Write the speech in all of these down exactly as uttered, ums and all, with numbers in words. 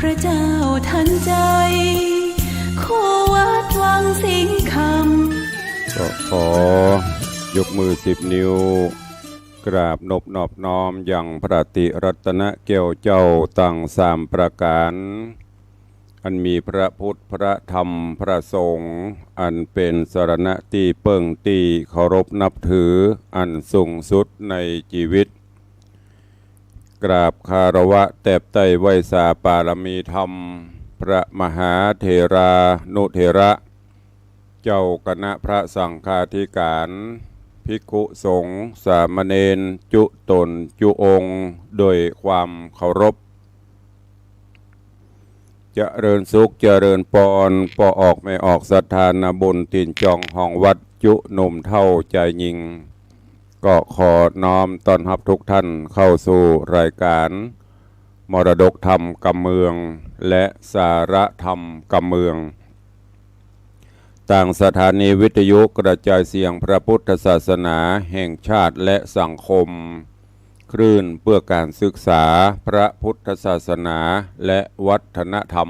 พระเจ้าทันใจ คู่วัดวังสิงห์คำ ก็ขอยกมือสิบนิ้ว กราบนบนอบน้อมยังพระติรัตนแก้วเจ้าตังสามประก๋าน อันมีพระพุทธ พระธรรม พระสงฆ์ อันเป๋นสรณะตี้เปิ้งตี้เคารพนับถืออันสูงสุดในจีวิต กราบคารวะแตบไต้ไหว้สาปารมีธรรม พระมหาเถรานุเถระ เจ้าคณะพระสังฆาธิการ ภิกขุสงฆ์ สามเณร จุ๊ต๋นจุ๊องค์ โดยความเคารพ เจริญสุขเจริญปอน ป้อออกแม่ออกศรัทธานาบุญตี๋นจองห้องวัด จุ๊หนุ่มเฒ่าจายญิง ก็ขอน้อมต้อนฮับทุกท่านเข้าสู่รายการมรดกธรรมกำเมือง และสาระธรรมกำเมือง ตางสถานีวิทยุกระจายเสียงพระพุทธศาสนาแห่งชาติและสังคม คลื่นเพื่อการศึกษาพระพุทธศาสนาและวัฒนธรรม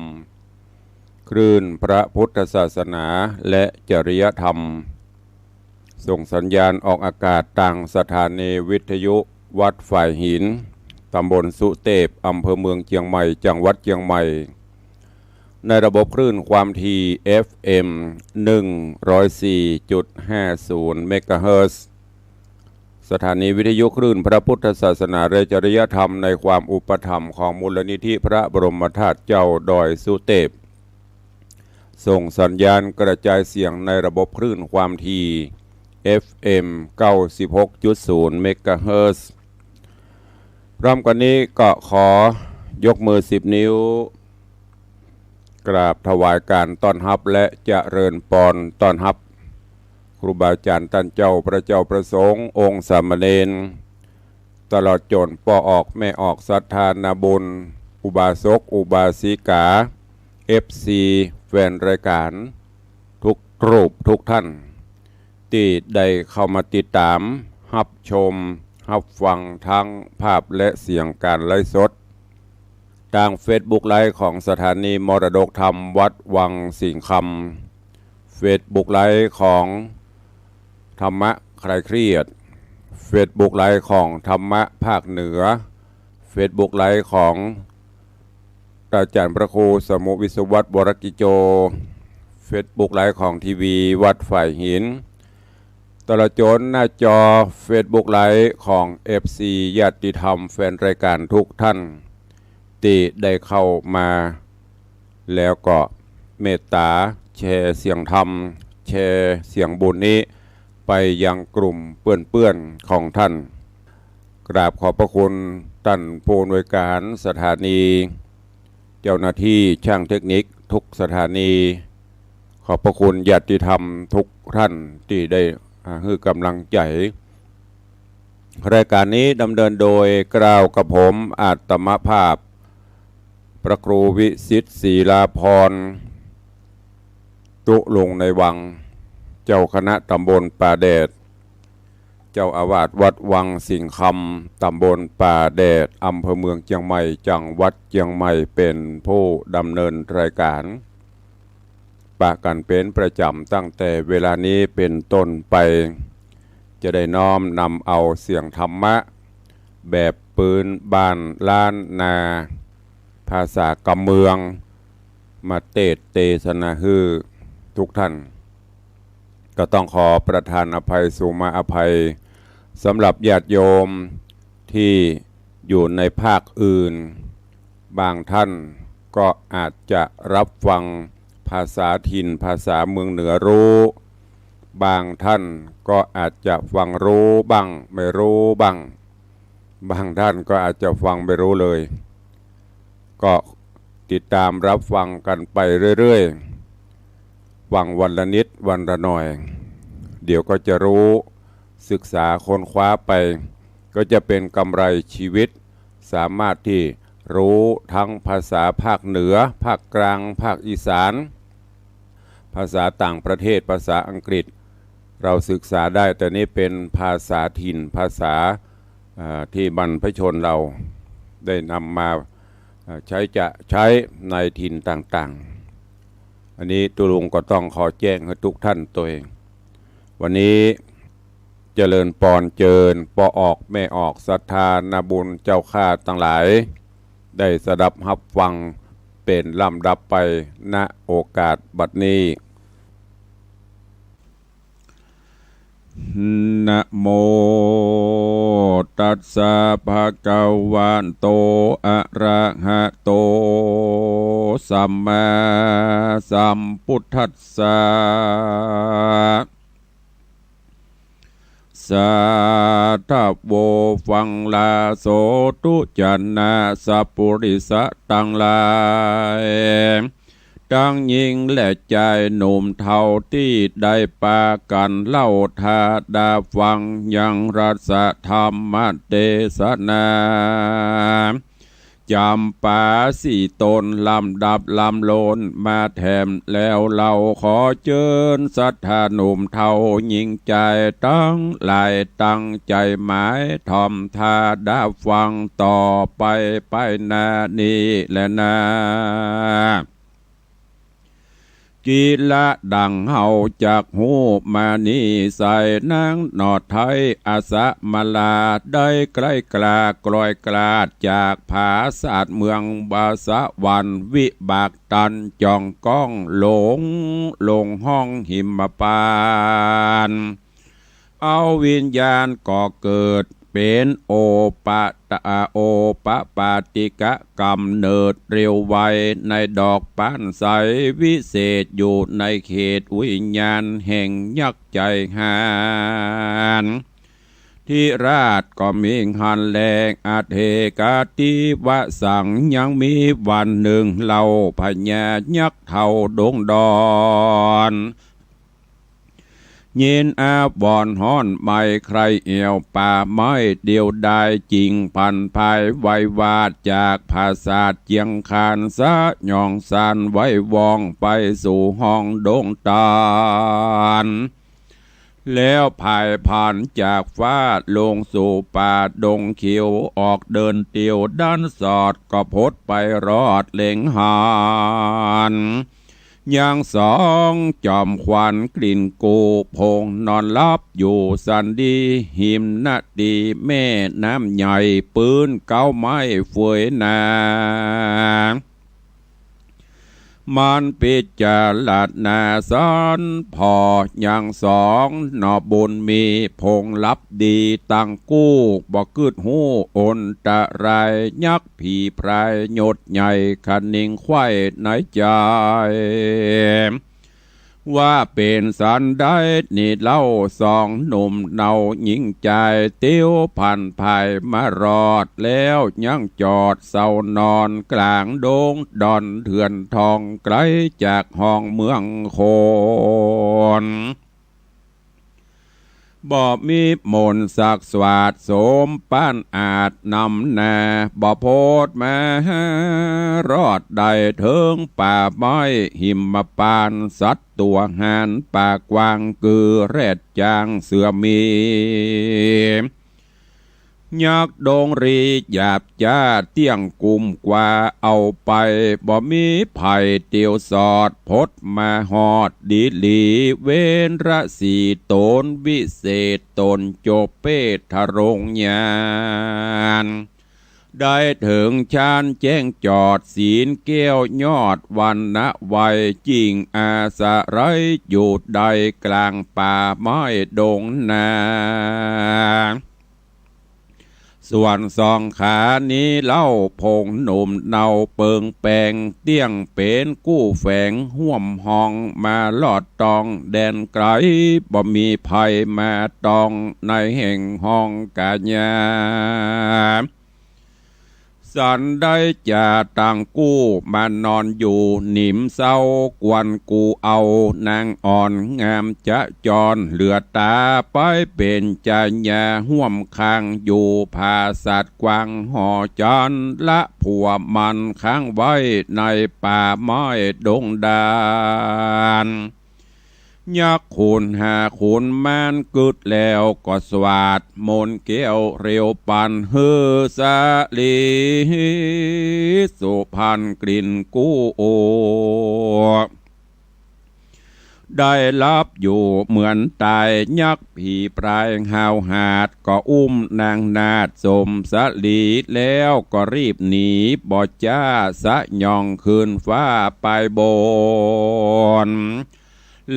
คลื่นพระพุทธศาสนาและจริยธรรม ส่งสัญญาณออกอากาศตางสถานีวิทยุวัดฝายหิน ตำบลสุเตพ อำเภอเมืองเจียงใหม่ จังหวัดเจียงใหม่ ในระบบคลื่นความถี่ เอฟเอ็ม หนึ่งร้อยสี่จุดห้าศูนย์ เมกะเฮิรตซ์ สถานีวิทยุคลื่นพระพุทธศาสนาและจริยธรรมในความอุปถัมภ์ของมูลนิธิพระบรมธาตุเจ้าดอยสุเตพ ส่งสัญญาณกระจายเสียงในระบบคลื่นความถี่ เอฟเอ็ม เก้าสิบหกจุดศูนย์ เมกะเฮิรตซ์ พร้อมกันนี้ก็ขอยกมือสิบนิ้ว กราบถวายการต้อนฮับและเจริญปอนต้อนฮับ ครูบาอาจ๋ารย์ต้านเจ้า พระเจ้าพระสงฆ์ องค์สามเณร ตลอดจ๋นป้อออกแม่ออกศรัทธานาบุญ อุบาสกอุบาสิกา เอฟซี แฟนรายการ ทุกรูปทุกท่าน ตี้ได้เข้ามาติดต๋าม ฮับชม ฮับฟังทั้งภาพและเสียงการไลฟ์สด ตางเฟซบุ๊กไลฟ์ของสถานีมรดกธรรมวัดวังสิงห์คำ เฟซบุ๊กไลฟ์ของธรรมะคลายเครียด เฟซบุ๊กไลฟ์ของธรรมะภาคเหนือ เฟซบุ๊กไลฟ์ของอาจ๋ารย์พระครูสมุห์ วิศวัตร วรกิจโจ เฟซบุ๊กไลฟ์ของทีวีวัดฝายหิน ตลอดจ๋นหน้าจอเฟซบุ๊กไลฟ์ของเอฟซี ญาติธรรมแฟนรายการทุกท่าน ตี้ได้เข้ามา แล้วก็เมตต๋าแชร์เสียงธรรม แชร์เสียงบุญนี้ไปยังกลุ่มเปื้อนๆ ของท่าน กราบขอบพระคุณต้านผู้อำนวยการสถานี เจ้าหน้าที่ช่างเทคนิคทุกสถานี ขอบพระคุณญาติธรรมทุกท่านตี้ได้ อ่า หื้อกำลังใจ๋ รายการนี้ดำเนินโดยเกล้ากระผมอาตมาภาพ พระครูวิสิทธิ์ ศรีลาภรณ์ ตุ๊ลุงในวัง เจ้าคณะตำบลป่าแดด เจ้าอาวาสวัดวังสิงห์คำ ตำบลป่าแดด อำเภอเมืองเจียงใหม่ จังหวัดเจียงใหม่ เป๋นผู้ดำเนินรายการ ปะกั๋นเป๋นประจ๋ำตั้งแต่เวลานี้เป๋นต้นไป จะได้น้อมนำเอาเสียงธรรมะ แบบปื๊นบ้านล้านนา ภาษากำเมือง มาเตสน์เตสนาหื้อทุกท่าน ก็ต้องขอประทานอภัย สุมาอภัย สำหรับญาติโยมตี้อยู่ในภาคอื่น บางท่านก็อาจจะรับฟังภาษาถิ่นภาษาเมืองเหนือฮู้ บางท่านก็อาจจะฟังฮู้บ้าง ไม่ฮู้บ้าง บางท่านก็อาจจะฟังไม่ฮู้เลย ก็ติดต๋ามรับฟังกั๋นไปเรื่อยๆ ฟังวันละนิดวันละหน่อย เดี๋ยวก็จะฮู้ ศึกษาค้นคว้าไป ก็จะเป๋นกำไรชีวิต สามารถตี้ฮู้ทั้งภาษาภาคเหนือ ภาคกลาง ภาคอีสาน ภาษาต่างประเทศ ภาษาอังกฤษ เราศึกษาได้ แต่นี้เป๋นภาษาถิ่น ภาษา อ่า ตี้บรรพชนเราได้นำมา เอ่อ ใช้จะใช้ในถิ่นต่างๆ อันนี้ตุ๊ลุงก็ต้องขอแจ้งหื้อทุกท่านตวย วันนี้เจริญปอนเจิญป้อออกแม่ออกศรัทธานาบุญเจ้าข้าตังหลาย ได้สดับฮับฟังเป๋นลำดับไป ณ โอกาสบัดนี้ นะโมตัสสะ ภะคะวะโต อะระหะโต สัมมาสัมพุทธัสสะ สาธะโว ฟังลาโสธุ จะนะสัปปุริสะตังหลาย ตังญิงและจายหนุ่มเฒ่าตี้ได้ปากั๋นเล่าถาดาฟังยังรัสธรรมเตสนา จ๋ำปาสี่ต๋นลำดับลำโลนมาแถมแล้ว เฮาขอเจิญศรัทธาหนุ่มเฒ่าญิงจายตังหลายตั้งใจ๋หมายถ่อมถาดาฟังต่อไปไปหน้านี้แลนา กิละดั่งเฮาจักฮู้มานี้ไส้ นางหนอดไท้อสะมาลา ได้ใคร่กล้ากลอยกลาดจากผาสาทเมืองบาสะหวัน วิบากตันจ่องก้องหลง ลงห้องหิมพานต์ เอาวิญญาณก่อเกิดเป๋นโอปะตะ โอปปาติกะก๋ำเนิดเร็วไว ในดอกป๊านใสวิเศษอยู่ในเขตวิญญาณแห่งยักษ์ใจ๋หาญ ธิราชก็มีหั้นแล อเถกะติวสังข์ ยังมีวันนึ่งเล่า พญายักษ์เฒ่าดงดอน ยินอาวรณ์ฮ้อนไหม้ ใคร่เอี่ยวป่าไม้เดียวดาย จิ่งผันพายไววาดจากผาสาทเจียงคาน สะหยองสานไหว้วองไปสู่ห้องดงตาน แล้วผายผานจากฟ้าลงสู่ป่าดงเขียว ออกเดินเตียวดันสอด ก็พดไปรอดเล็งหัน ยังสองจอมขวัญกลิ่นกู่ โผงนอนหลับอยู่สันดี หิมนาตีแม่น้ำใหญ่ ปื๊นเก๊าไม้เฟยนา มันพิจารณาสันผ่อ ยังสองหน่อบุญมี โผงหลับดีตังกู้ บ่กึ๊ดฮู้อนตะราย ยักษ์ผีพรายยศใหญ่ คะนิงใคว่ในใจ๋ ว่าเป๋นสันใดนี้เล่า สองหนุ่มเนาญิงจาย เตียวผันพายมารอดแล้ว ยังจอดเซานอนก๋างดงดอนเถื่อนทอง ไก๋จากห้องเมืองคน บ่มีมนต์สักสวาดโสมป๊านอาจนำนา บ่โพดมาหารอดได้เถิงป่าไม้หิมพานต์ สัตว์ตั๋วหานป่ากว้าง กือแรด จ๊าง เสือ หมี ยักษ์ดงรีหยาบจ๊าเตี้ยงกุมกว่าเอาไป บ่มีใผเตียวสอด พดมาฮอดดีหลี เว้นระสีต๋นวิเศษต๋นจบเปทรงญาณ ได้เถิงฌานแจ้งจอดศีลแก้วยอดวรรณะไว จิ่งอาศัยอยู่ได้ก๋างป่าไม้ดงนา ส่วนสองขานี้เล่า โผงหนุ่มเนาเปิงแปง เตี้ยงเป๋นกู้แฝงฮ่วมห้อง มารอดต้องแดนไก๋ บ่มีใผมาต้องในแห่งห้องก๋ายา สันได้จาตังกู้มานอนอยู่หนิมเซา กวนกูเอานางอ่อนงามจะจร เหลือต๋าไปเป๋นจายาฮ่วมข้างอยู่ ผาสาทกว้างหอจันทร์ ละผัวมันค้างไว้ในป่าไม้ดงดาน เ ยักษ์ขุนห้าขุนมานกึ๊ดแล้วก็สวาดมนต์แก้วเร็วปันหื้อสาลี สุพรรณกลิ่นกู้ ได้หลับอยู่เหมือนต๋าย ยักษ์ผีพรายห้าวหาญก็อุ้มนางนาฏสมสลีแล้วก็รีบหนีบ่จ้าสยองขึ้นฟ้าไปบน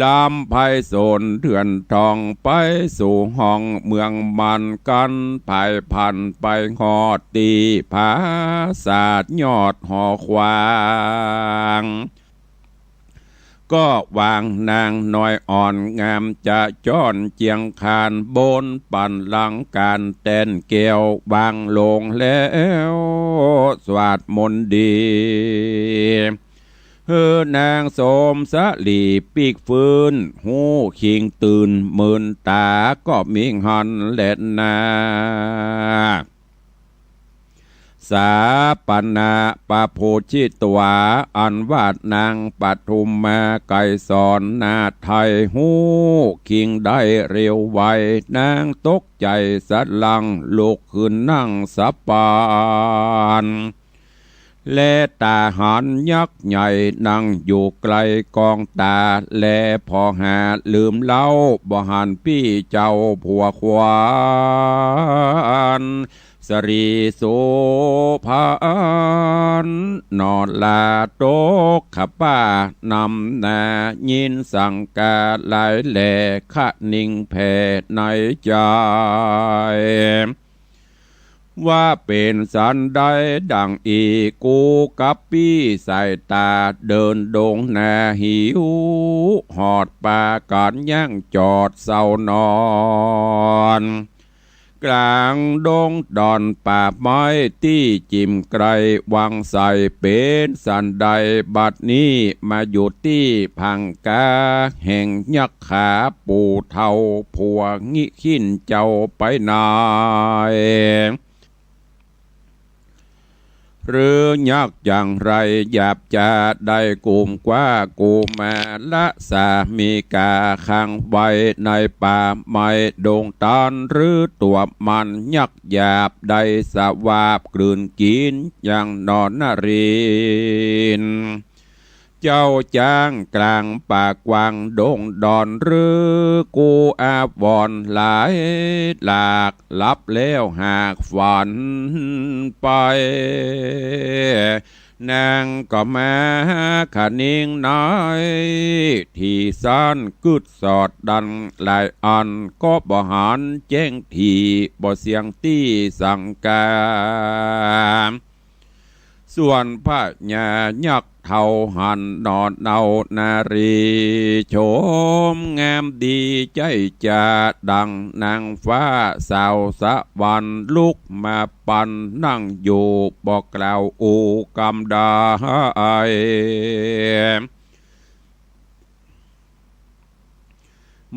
ลำไพศาลเถื่อนทองไปสู่ห้องเมืองมันกัน ไพพันไปฮอดตี้ผาสาทยอดหอขวาง ก็วางนางน้อยอ่อนงามจะจ้อนเจียงคานบนปันลังการแตนแก้ววางลงแล้วสวาดมนต์ดี หื้อนางสมสลีปิ๊กฟื้น ฮู้คิงตื่นมื่นต๋าก็มิหันแลนา สาปนาปะโพชิตวา อันว่านางปทุมมาไกรสรนาฏไทยฮู้คิงได้เร็วไว นางตกใจ๋สะลั้งลุกขึ้นนั่งสะปาน แลต๋าหันยักษ์ใหญ่นั่งอยู่ไกลกองต๋า แลพอหาลืมเล่าบ่หันปี้เจ้าผัวขวัญ สรีสุพรรณ นอลาตกขป้านำนา ยินสังกาหลายแลคะนิงแผ่ในใจ๋ ว่าเป๋นสันใดดั่งอี้ กูกับปี้สายต๋าเดินดงนาหิว ฮอดปากั๋นยังจอดเซานอน ก๋างดงดอนป่าไม้ตี้จิ่มไกลวังไส เป๋นสันใดบัดนี้มาอยู่ตี้พังกา แห่งยักษ์ขาปู่เฒ่าผัวงิขินเจ้าไปไหน หรือยักษ์อย่างไรหยาบจาได้กุมกว้ากุมาละสามีกาขังไว้ในป่าไม้ดงตาน หรือตั๋วมันยักษ์หยาบได้สวาปกลืนกิ๋นอย่างหนอนาริน เจ้าจ้างก๋างป่ากว้างดงดอน หรือกูอาวรณ์หลายหลาก หลับแล้วหากฝันไป นางก็มาคะนิงในตี้สัน กึ๊ดสอดดันหลายอัน ก็บ่หันแจ้งตี้ บ่เสียงตี้สังกา ส่วนพญายักษ์เฒ่าหันหนอเนานารี ชมงามดีใจ๊จ๋าดั่งนางฟ้าสาวสวรรค์ ลุกมาปันนั่งอยู่บ่กล่าวอู้กำใด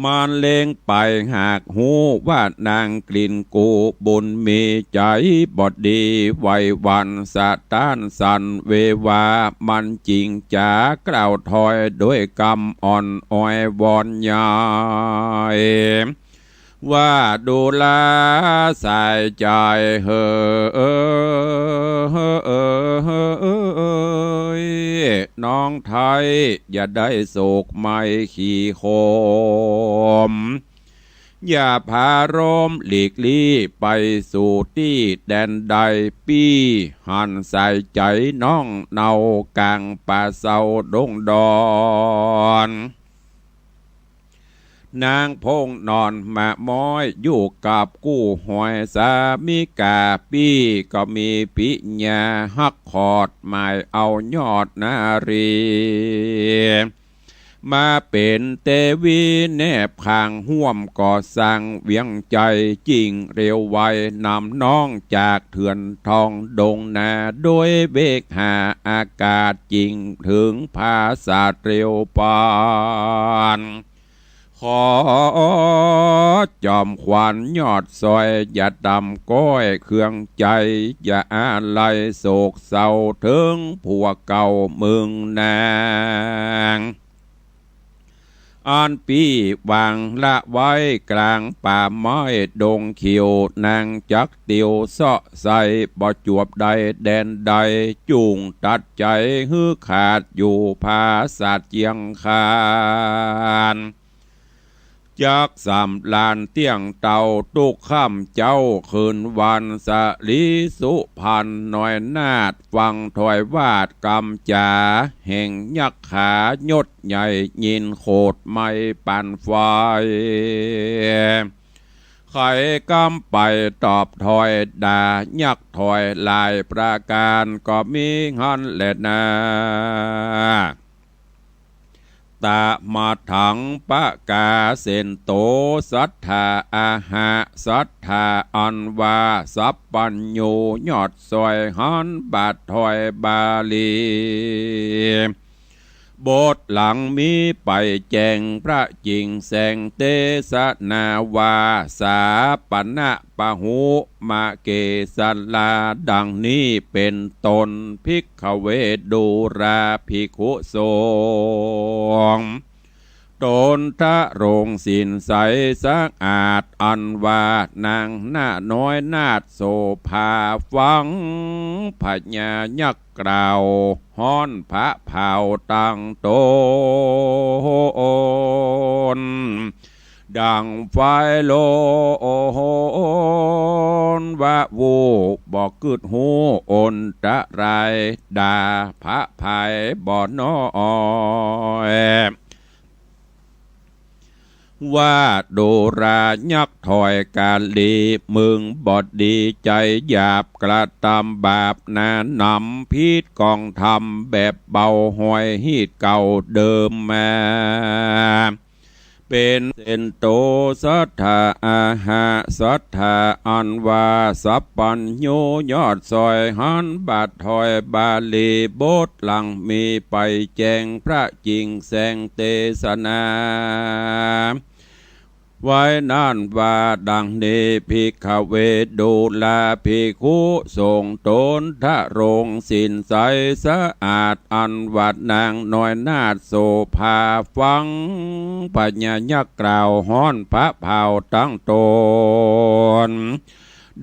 มานเล็งไปหากฮู้ว่านางกลิ่นกูบุญมีใจ๋บ่ดี ไหวหวั่นสะต้านสั่นเววา มันจิ่งจ๋ากล่าวถอยด้วยกำอ่อนอ้อยหวอนใหญ่ ว่าดูราสายใจ๋เหอ น้องไท้อย่าได้โศกไหม้ขี้โคม อย่าผารมหลีกลี้ไปสู่ตี้แดนใด ปี้หันสายใจ๋น้องเนาก๋างป่าเซาดงดอน นางพงนอนมาม้อยอยู่กับกู้หอยสามิกา ปี้ก็มีปิญญาฮักขอดหมายเอายอดนารี มาเป๋นเตวีแนบข้างฮ่วมก่อสร้างเวียงใจ๋ จิ่งเร็วไวนำน้องจากเถื่อนทองดงนา โดยเวกหาอากาศจิ่งเถิงผาสาทเร็วปาน ขอจอมขวัญยอดซอยอย่าดำก้อยเคืองใจ๋ อย่าอาลัยโศกเศร้าเถิงผัวเก่าเมืองนาง อันปี้วางละไว้ก๋างป่าไม้ดงเขียว นางจัก เตียวเซาะใส บ่จวบใดแดนใด จุ่งตัดใจ๋หื้อขาดอยู่ผาสัตว์เจียงคาน จักสำราญเตี้ยงเตาตุ๊กค่ำเจ๊าคืนวัน สะหลีสุพรรณน้อยนาถฟังถ้อยวาดกำจ๋า แห่งยักขายศใหญ่ยินโขดไหม้ปันไฟ ใค่กำไปตอบถ้อยด่า ยักถ้อยหลายประก๋านก็มีหั้นแลนา ตะมะถังปะกาเสนโต สัตถาอาหะ สัตถาอันว่าสัพพัญญูยอดซ่อยหันบาทถ้อยบาลี บทหลังมีไปแจ้งพระจิ่งแสงเตสนาว่า สาปณะปะหุมะเกสะลา ดังนี้เป๋นต้น ภิกขเวดูราภิกขุสงฆ์ ต๋นทะโรงศีลใสสะอาด อันว่านางนาถน้อยนาถโสภา ฟังพญายักษ์กล่าวฮ้อนผะเผาตั้งต๋น ดังไฟโลนวะ โว บ่กึ๊ดฮู้อนตะราย ด่าผะพายบ่น้อย ว่าดูรายักษ์ถ้อยกาลี มึงบ่ดีใจ๋หยาบ กระตำบาปหนาหนำ ผิดกองธรรมแบบเบา ห้อยฮีตเก่าเดิมมา เป๋นเสนโต สัตถาอาหะ สัตถาอันว่าสัพพัญญูยอดซ่อยหันบาทถ้อยบาลี บทหลังมีไปแจ้งพระจิ่งแสงเตสนา ไว้นั้นว่าดังนี้ ภิกขเวดูราภิกขุสงฆ์ ต๋นทะโรงศีลใสสะอาด อันว่านางน้อยนาถโสภา ฟังพญายักษ์กล่าวฮ้อนผะเผาตั้งต๋น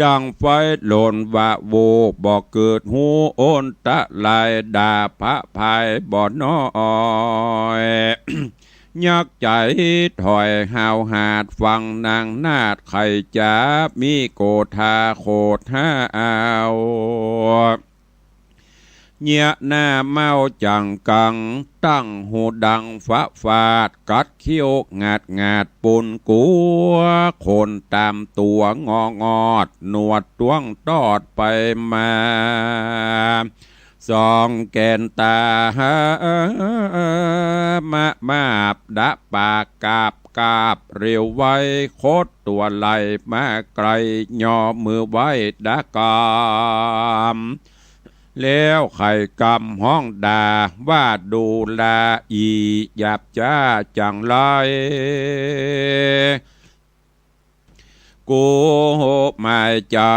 ดังไฟโลนวะ โว บ่กึ๊ดฮู้อนตะราย ด่าผะพายบ่น้อย ยักษ์ใจ๋ถ้อยห้าวหาด ฟังนางนาถใค่จ๋า มีโกธาโขดห้าว เยียะหน้าเม้าจังกัง ตั้งหูดังฟ้าฟาด กัดเขี้ยวงาดงาด ปูนกั๋วขนต๋ามตั๋วงองอด หนวดต้วงตอดไปมา สองแกนต๋าหา มะมาบดะปากกาบกาบ เร็วไวคดตั๋วไหลมาไก๋ ย่อมือไหว้ดะกำ แล้วไขว่กำฮ้องด่าว่า ดูราอี้หยาบจ๊าจั๋งไร กูหมายใจ๋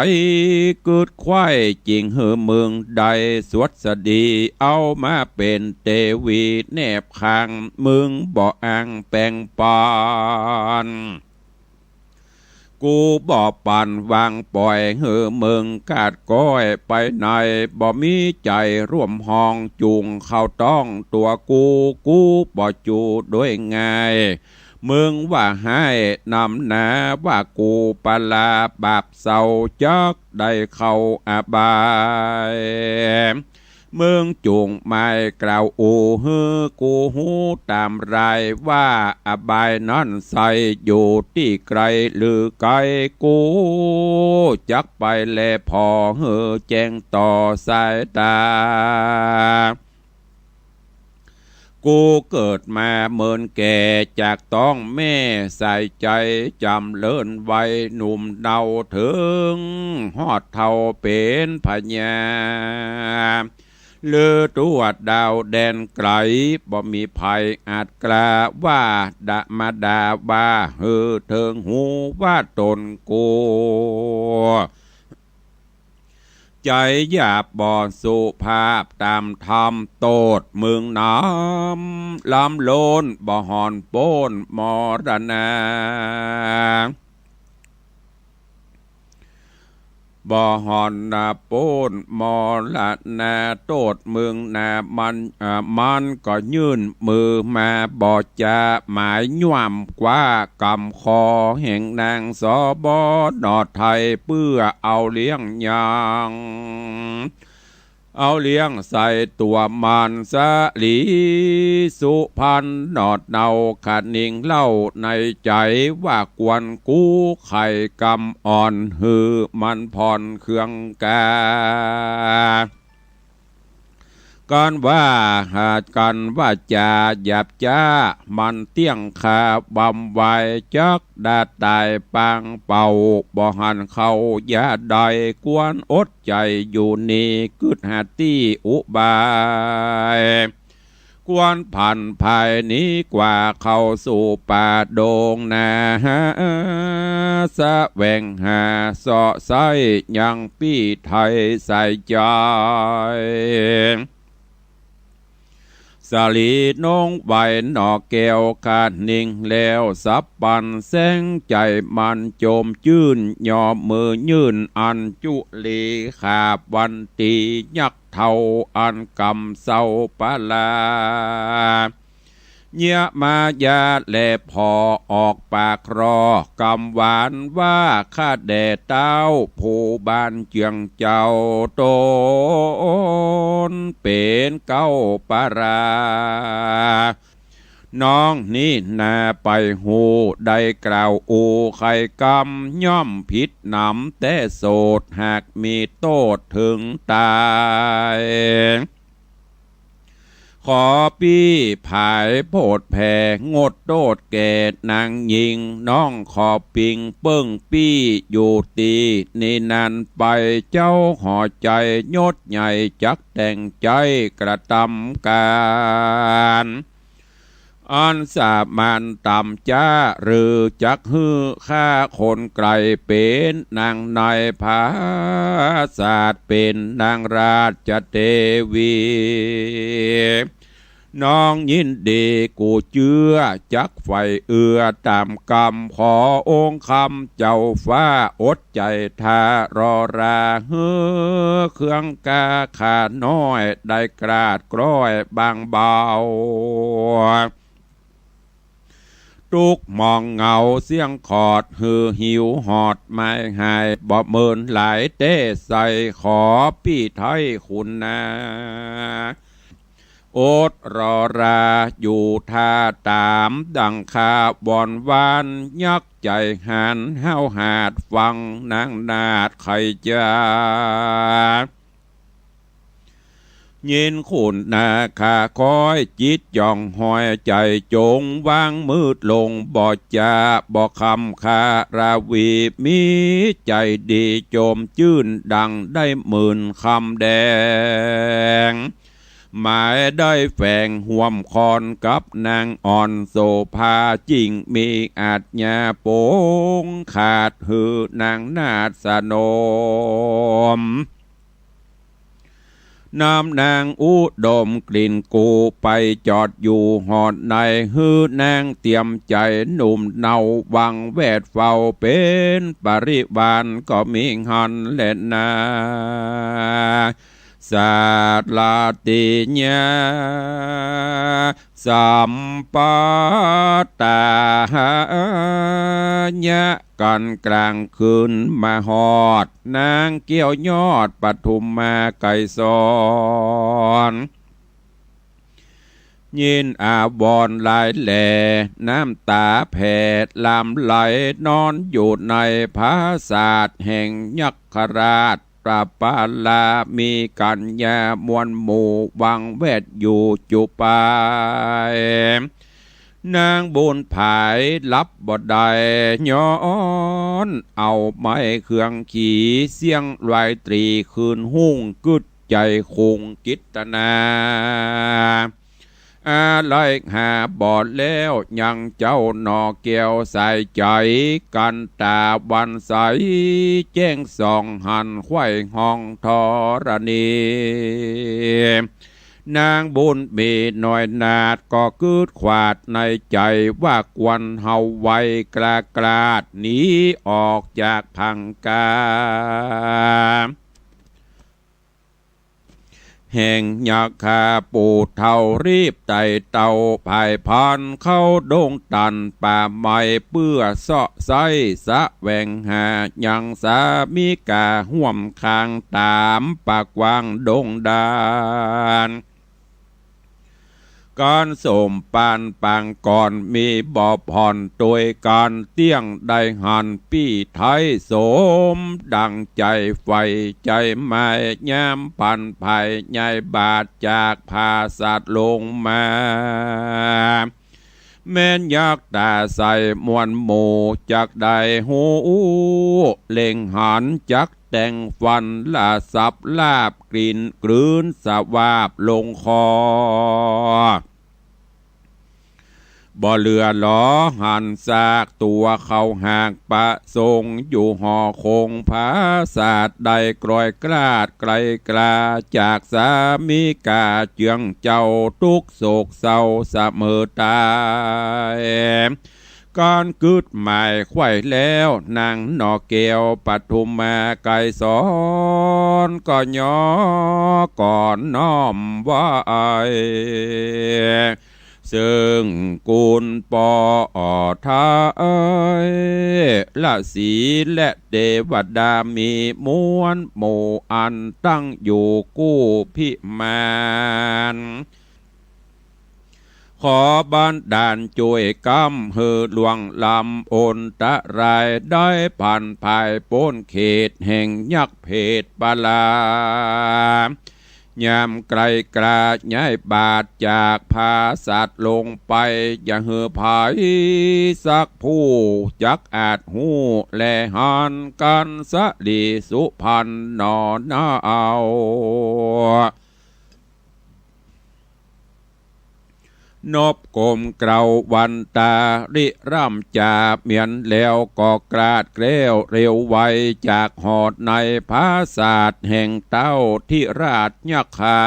กึ๊ดใคว่ จิ่งหื้อมึงได้สวัสดี เอามาเป๋นเตวีแนบข้าง มึงบ่อ้างแป๋งปัน กูบ่ปันวางป่อยหื้อมึงกาดก้อยไปไหน บ่มีใจ๋ร่วมห้องจุ่งเข้าต้องตั๋วกู กูบ่จูด้วยง่าย มึงว่าฮ้ายนำหนาว่ากูปะลาบาปเศร้า จักได้เข้าอบาย มึงจุ่งหมายกล่าวอู้หื้อกูฮู้ต๋ามราย ว่าอบายนั้นใสอยู่ตี้ไก๋หรือไก๋ กูจักไปแลผ่อหื้อแจ้งต่อสายต๋า กูเกิดมาเมินแก่ จากต๊องแม่สายใจ๋จ๋ำเริญวัยหนุ่มเนา เถิงฮอดเฒ่าเป๋นพญา ลือตั๋วดาวแดนไก๋ บ่มีใผอาจกล้าว่าดะมาด่าว่าหื้อเถิงหูว่าต๋นกู เจ ใจ๋หยาบบ่สุภาพต๋ามธรรม โต้ษมึงหนำ ล้ำล้น บ่ห่อนป๊นมรณา บ่ห่อนป๊นมรณา โต้ษมึงนา มัน อ่า มันก็ยื่นมือมา บ่จะหมายย่วมกว้ากำคอแห่งนาง สบ หนอไทย เปื้อเอาเลี้ยงยัง เอาเลี้ยงใส่ตั๋วมัน สลีสุพรรณ หนอเนาคะนิงเล่าในใจ๋ ว่าควรกู้ไขกำอ่อน หื้อมันผ่อนเคืองกา กั๋นว่าหาดกั๋นว่าจ๋าหยาบจ๊า มันเตี้ยงคาบำไว จักดาต๋ายปางเป่า บ่หันเข้ายาใด ควรอดใจ๋อยู่นี่ กึ๊ดหาตี้อุบาย ควรผันภายหนีกว่า เข้าสู่ป่าดงนา แสวงหาเซาะไซ้ยังปี้ไถ่ใส่ใจ๋ สลีนงไหวหนอแก้วคะนิง แล้วสับปันแสงใจ๋มัน จมจื้นยอมมือยื่น อัญจุลีขาบวันตียักษ์เฒ่า อันกำเศร้าปลา เยียะมายาแลผ่อออกปากคลอ กำหวานว่า ข้าแด่เต้าผู้บ้านเจืองเจ้า ต๋นเป๋นเก๊าปลา น้องนี้นาไปฮู้ ได้กล่าวอู้ไขกำ ย่อมผิดหนำแต๊โสด หากมีโต้ษเถิงต๋าย ขอปี้ผายโผดแผ่ งดโต้ษแก่นางญิง น้องขอปิงเปิ้งปี้อยู่ตี้นี่นานไป เจ้าหอใจ๋ยศใหญ่จักแต่งใจ๊กระตำก๋าน อันสามานต่ำจ๊า หรือจักหื้อข้าคนไก๋ เป๋นนางในผาสาท เป๋นนางราชเตวี น้องยินดีกู้เจื้อ จักใฝ่เอื้อต๋ามกำ ขอองค์คำเจ้าฟ้า อดใจ๋ทารอรา หื้อเคืองกาข้าน้อย ได้กราดกร้อยบางเบา ตุ๊กข์หมองเหงาเสี้ยงขอด หื้อหิวหอดหมายหาย บ่เมินหลายแต๊ใส่ ขอปี้ไถ่คุณนา อดรอราอยู่ท่าต๋าม ดั่งข้าวอนวาน ยักษ์ใจ๋หันห้าวหาด ฟังนางนาฏไขจ๋า ยินคุณนาข้าคอย จิตจ่องหอยใจ๋จงวางมืดลง บ่จะบ่คำคาราวี มีใจ๋ดีจมจื้น ดั่งได้หมื่นคำแดง หมายได้แฝงฮ่วมคอนกับนางอ่อนโสภา จิ่งมีอาชญาปงขาด หื้อนางนาฏสนม นำนางอุดมกลิ่นกูไปจอดอยู่หอดใน หื้อนางเตรียมใจ๋หนุ่มเนา หวังแวดเฝ้าเป๋นปริวาร ก็มีหั้นแลนา สาลาติญา สัมปัตตาหายะ กั๋นกลางคืนมาฮอด นางแก้วยอดปทุมมาไกรสร ยินอาวรณ์หลายแล น้ำต๋าแผ่หลั่งไหล นอนอยู่ในผาสาทแห่งยักขราช ปะปาลามีกัญญามวลหมู่ หวังแวดอยู่จุไป นางบุญผายหลับบ่ได้ ย้อนเอาไม้เคืองขี เสี้ยงลายตรีคืนฮุ่ง กึ๊ดใจ๋คุงกิตนา อา ไลหาบ่แล้ว ยังเจ้าหน่อแก้วใสใจ๋ กันต๋าวันใส แจ้งส่องหันไขว่ห้องธรณี นางบุญมีน้อยนาฏก็กึ๊ดขวาดในใจ๋ ว่าควรเฮาไวกล้ากล้าดหนีออกจากผังกา แห่งยักขา ปู่เฒ่ารีบไต่เต้าผายพรานเข้าดงตันป่าไม้ เปื้อเซาะใส้แสวงหายังสามิก๋าฮ่วมข้างต๋ามป่ากว้างดงดาน ก๋านสมปานปางก่อนมีบ่ผ่อน ตวยก๋านเตี้ยงได้หันปี้ไท้สมดั่งใจ๋ใฝ่ใจ๋หมาย ยามปันภายใหญ่บาทจากผาสัตว์ลงมา แม่นยักษ์ต๋าใสมวลหมู่จักได้ฮู้ เล็งหันจักแต่งฟัน ละสับลาบกลิ่นกลืนสวาบลงคอ บ่เหลือหลอหันซากตั๋วเขาหากประสงค์ อยู่หอคงผาสาท ได้กลอยกลาดไกลกล้าจากสามิก๋า เจื้องเจ้าตุ๊กข์โศกเศร้าเสมอต๋าย ก๋านกึ๊ดหมายไขว่แล้ว นางหน่อแก้วปทุมมาไกรสร ก็ยอก่อนน้อมไหว้ ซึ่งกุณป้อไทยละสีและเตวดามีมวลหมู่อันตั้งอยู่กู้พิมาน ขอบันดาลจ้วยก๋ำหื้อล่วงล้ำอนตราย ได้ผันภายป๊นเขตแห่งยักษ์เผตปลา ยามไกลกล้าย้ายบาทจากผาสัตว์ลงไป อย่าหื้อใผสักผู้จักอาจฮู้แลหัน กั๋นสะหลีสุพรรณหน่อนาเอา นบก้มเกล้าวันตาริร่ำจ๋า เมียนแล้วก็กลาดแคล้วเร็วไว จากฮอดในผาสาทแห่งเต้าธิราชยักขา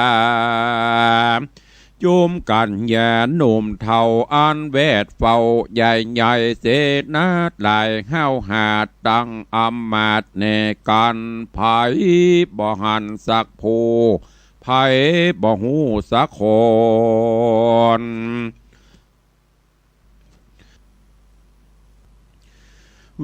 จุมกัญญาหนุ่มเฒ่าอันแวดเฝ้าใหญ่ใหญ่ เสนาหลายห้าวหาดตั้งอำมาตย์แน่กั๋น ใผบ่หันสักผู้ ใผบ่ฮู้สักคน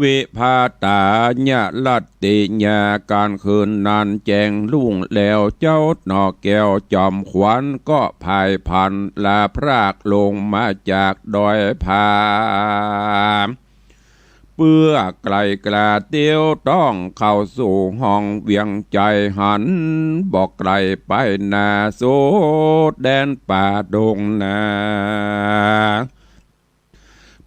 วิภาตาญาลัตติญา ก๋านคืนนั้นแจ้งรุ่งแล้ว เจ้าหน่อแก้วจอมขวัญก็ผายพรรณลาพรากลงมาจากดอยผา เปื้อไกลกล้าเตียวต้องเข้าสู่ห้องเวียงใจ๋ หันบ่ไกลไปนาสู่แดนป่าดงนา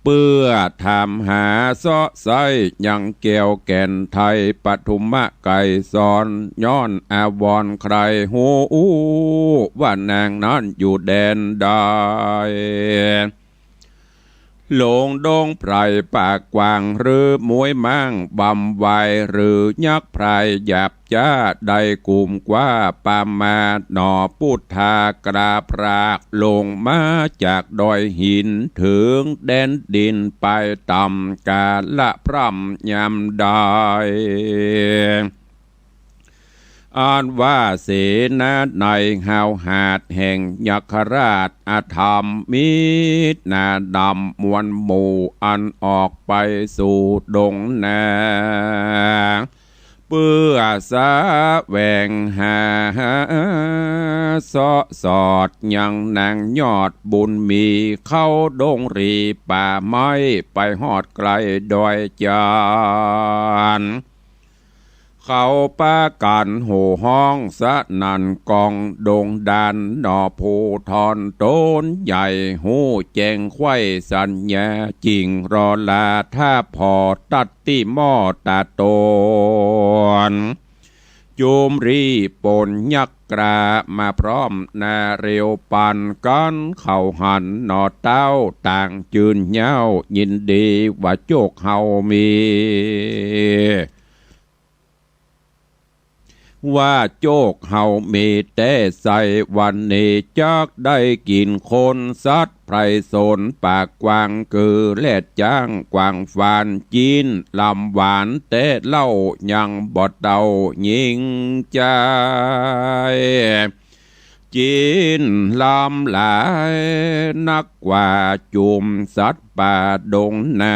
เปื้อถามหาเซาะไซ้ยังแก้วแก่นไทยปทุมะไกรสร ย้อนอาวรณ์ใคร่ฮู้ว่านางนั้นอยู่แดนใด หลงดงไพรป่ากว้างหรือม้วยม้างบำไว หรือยักษ์ไพรหยาบจ๊า ได้กุมกว้าปามาหน่อ ปุทธากราบพรากลงมาจากดอยหิน เถิงแดนดินไปต่ำกาละพร่ำยามใด อันว่าเสนาในห้าวหาดแห่งยักขราชอธรรม มีหนาดำมวลหมู่อันออกไปสู่ดงนา เปื้อแสวงหาเซาะสอดยังนางยอดบุญมี เข้าดงหลีป่าไม้ไปฮอดใกล้ดอยจาน เขาปากั๋นโห่ฮ้องสนั่นก้องดงดาน หน่อผู้ทอนต๋นใหญ่ฮู้แจ้งไขว้สัญญา จิ่งรอลาถ้าผ่อตัดตี้หม้อตาต๋น จุมรีป๋นยักษ์กล้ามาพร้อมหน้า เร็วปันกั๋นเข้าหันหน่อเต้า ต่างจื้นเย้ายินดีว่าโจคเฮามี ว่าโจคเฮามีแต๊ใส วันนี้จักได้กิ๋นคน สัตว์ไพร่สนปากกว้าง กือแลดจ๊างกว้างฟาน จิ๊นลำหวานแต๊เล่า ยังบ่เต้าญิงใจ๋ จิ๊นลำหลายนักกว่า จุมสัตว์ป่าดงนา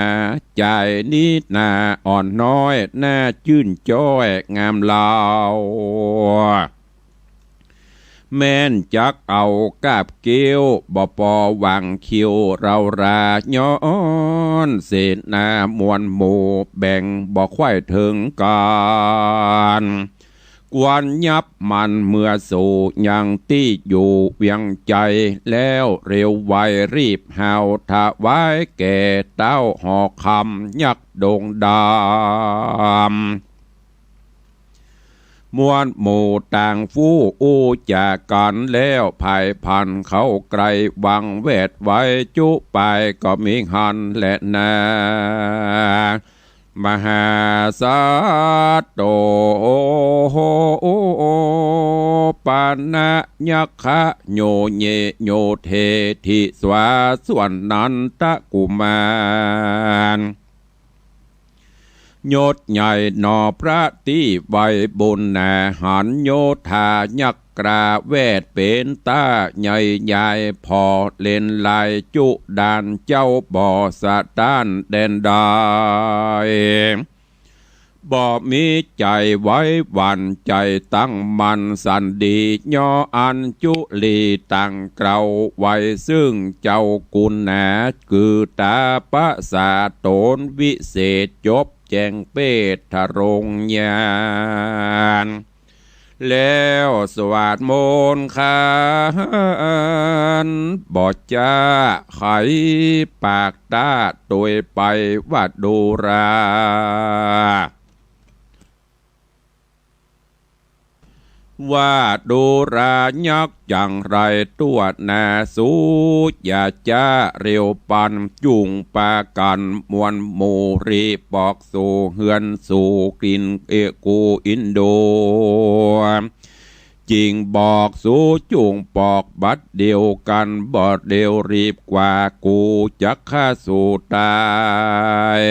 ใจ๋นี้นาอ่อนน้อย น่าจื้นจ้อยงามเลา แม้นจักเอากาบเกี้ยว บ่ปอหว่างคิวเรารา ย้อนเสนามวลหมู่ แบ่งบ่ไขว่เถิงกั๋น ควรยับมันเมือสู่ยังตี้อยู่เวียงใจ๋ แล้วเร็วไวรีบหาว ถวายแก่เต้าหอคำยักษ์ดงดำ มวลหมู่ต่างฟู่อู้จ๋ากั๋นแล้ว ผายผันเข้าใกล้ หวังแวดไว้จุปายก็มิหันแลนา มหาสัตว์โต ปานะยักขะ โยเยโยเท ทิสวา ส่วนนันทกุมาร ยศใหญ่หนอพระตี้ไวบุญหนา หันโยธายักษ์กล้า แวดเป๋นต้าใหญ่ใหญ่ ผ่อเล็นลายจุด่าน เจ้าบ่สะต้านแดนใด บ่มีใจ๋ไหวหวั่น ใจ๋ตั้งมั่นสันดี ย่ออัญจุลีตั้งเกล้าไว้ ซึ่งเจ้ากุณหนา คือต๋าประสาทต๋นวิเศษ จบแจ้งเปตรงญาณ แล้วสวาดมนต์ขัน บ่จ๊าไขปากต้า ตวยไปว่าดูรา ว่าดูรายักษ์จั๋งไร ตั๋วหน้าสูอย่าจ๊า เร็วปันจุ่งปากั๋น มวลหมู่รีบปอกสู่เฮือนสู่กิ๋น เอกูอินโด จิ่งบอกสูจุ่งปอกบัดเดียวกั๋น บ่เร็วรีบกว่า กูจักฆ่าสูต๋าย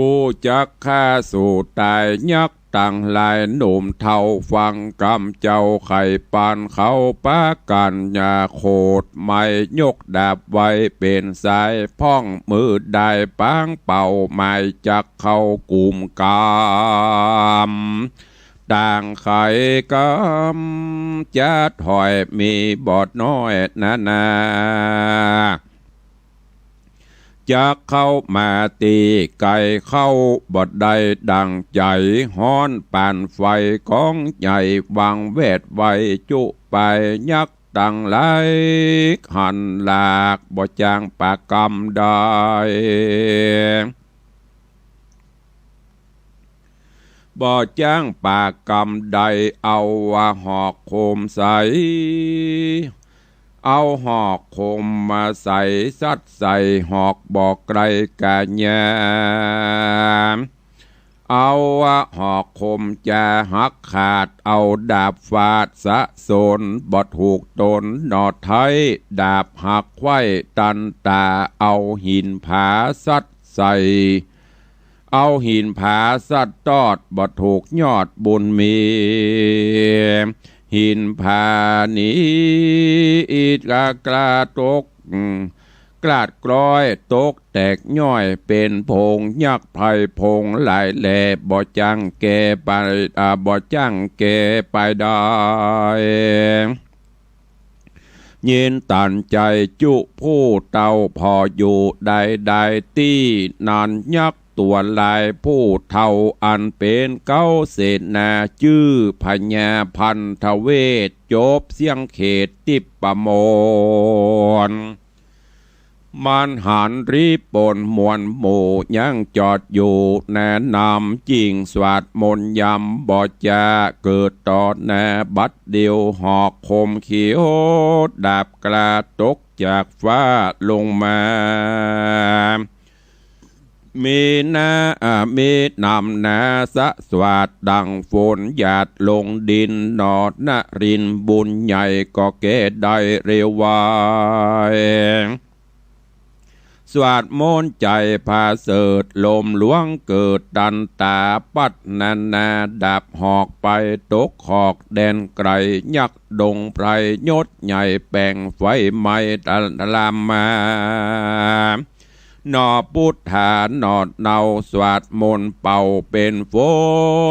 กูจักฆ่าสูต๋าย ยักษ์ตังหลายหนุ่มเฒ่า ฟังกำเจ้าไขปานเขา ปากั๋นอย่าโขด ไม้ยกดาบไว้เป๋นสาย พ่องมือได้ปางเป่า หมายจักเข้ากุมก๋ำ ต่างไขกำจัดห้อย มีบ่น้อยนานา จักเข้ามาตี้ไก๋ เข้าบ่ได้ดั่งใจ๋ ฮ้อนปานไฟก๋องใหญ่ หวังแวดไว้จุปาย ยักษ์ตังหลายหันหลาก บ่จ้างปากกำใด บ่จ้างปากกำใด เอาว่าหอกคมใส เอาหอกคมมาใส่ สัตว์ใส่หอกบ่ไกลก๋าญา เอาว่าหอกคมจะหักขาด เอาดาบฟาดสะสน บ่ถูกต๋นหนอไท้ ดาบหักไขว้ตันต๋า เอาหินผาสัตว์ใส่ เอาหินผาสัตว์ตอด บ่ถูกยอดบุญมี หินผานี้อิดกะกล้าตก กลาดกล้อยตกแตกย่อยเป๋นผง ยักษ์ไพร่ผงหลายแหล่ บ่จ้างแก่ไป อ่า บ่จ้างแก่ไปได้ ยินตันใจ๋จุผู้เต้าผ่ออยู่ได้ได้ตี้ นั้นยักษ์ตั๋วลายผู้เฒ่า อันเป๋นเก๊าเสนา จื้อพญาพันธเวช จบเสี้ยงเขตทิพย์ประมน มันหันรีบปนมวลหมู่ยังจอดอยู่แนะนำ จึงสวดมนต์ย้ำบ่จ๋า เกิดต่อหน้าบัดเดียว หอกคมเขียวดาบกล้าตกจากฟ้าลงมา มีน้า อ่า มีน้ำหนาสะสวาดดังฝนหยาดลงดิน หนอนรินทร์บุญใหญ่ก็แก้ได้เร็วไว สวดมนต์ใจ๋ผาเสริฐ ลมหลวงเกิดตันตา ปัดนานาดาบหอกไปตกขอกแดนไกล ยักษ์ดงไพรยศใหญ่แป๋งไฟไหม้ตะลามมา หนอปุทธาหนอดเนา สวดมนต์เป่าเป๋นฝ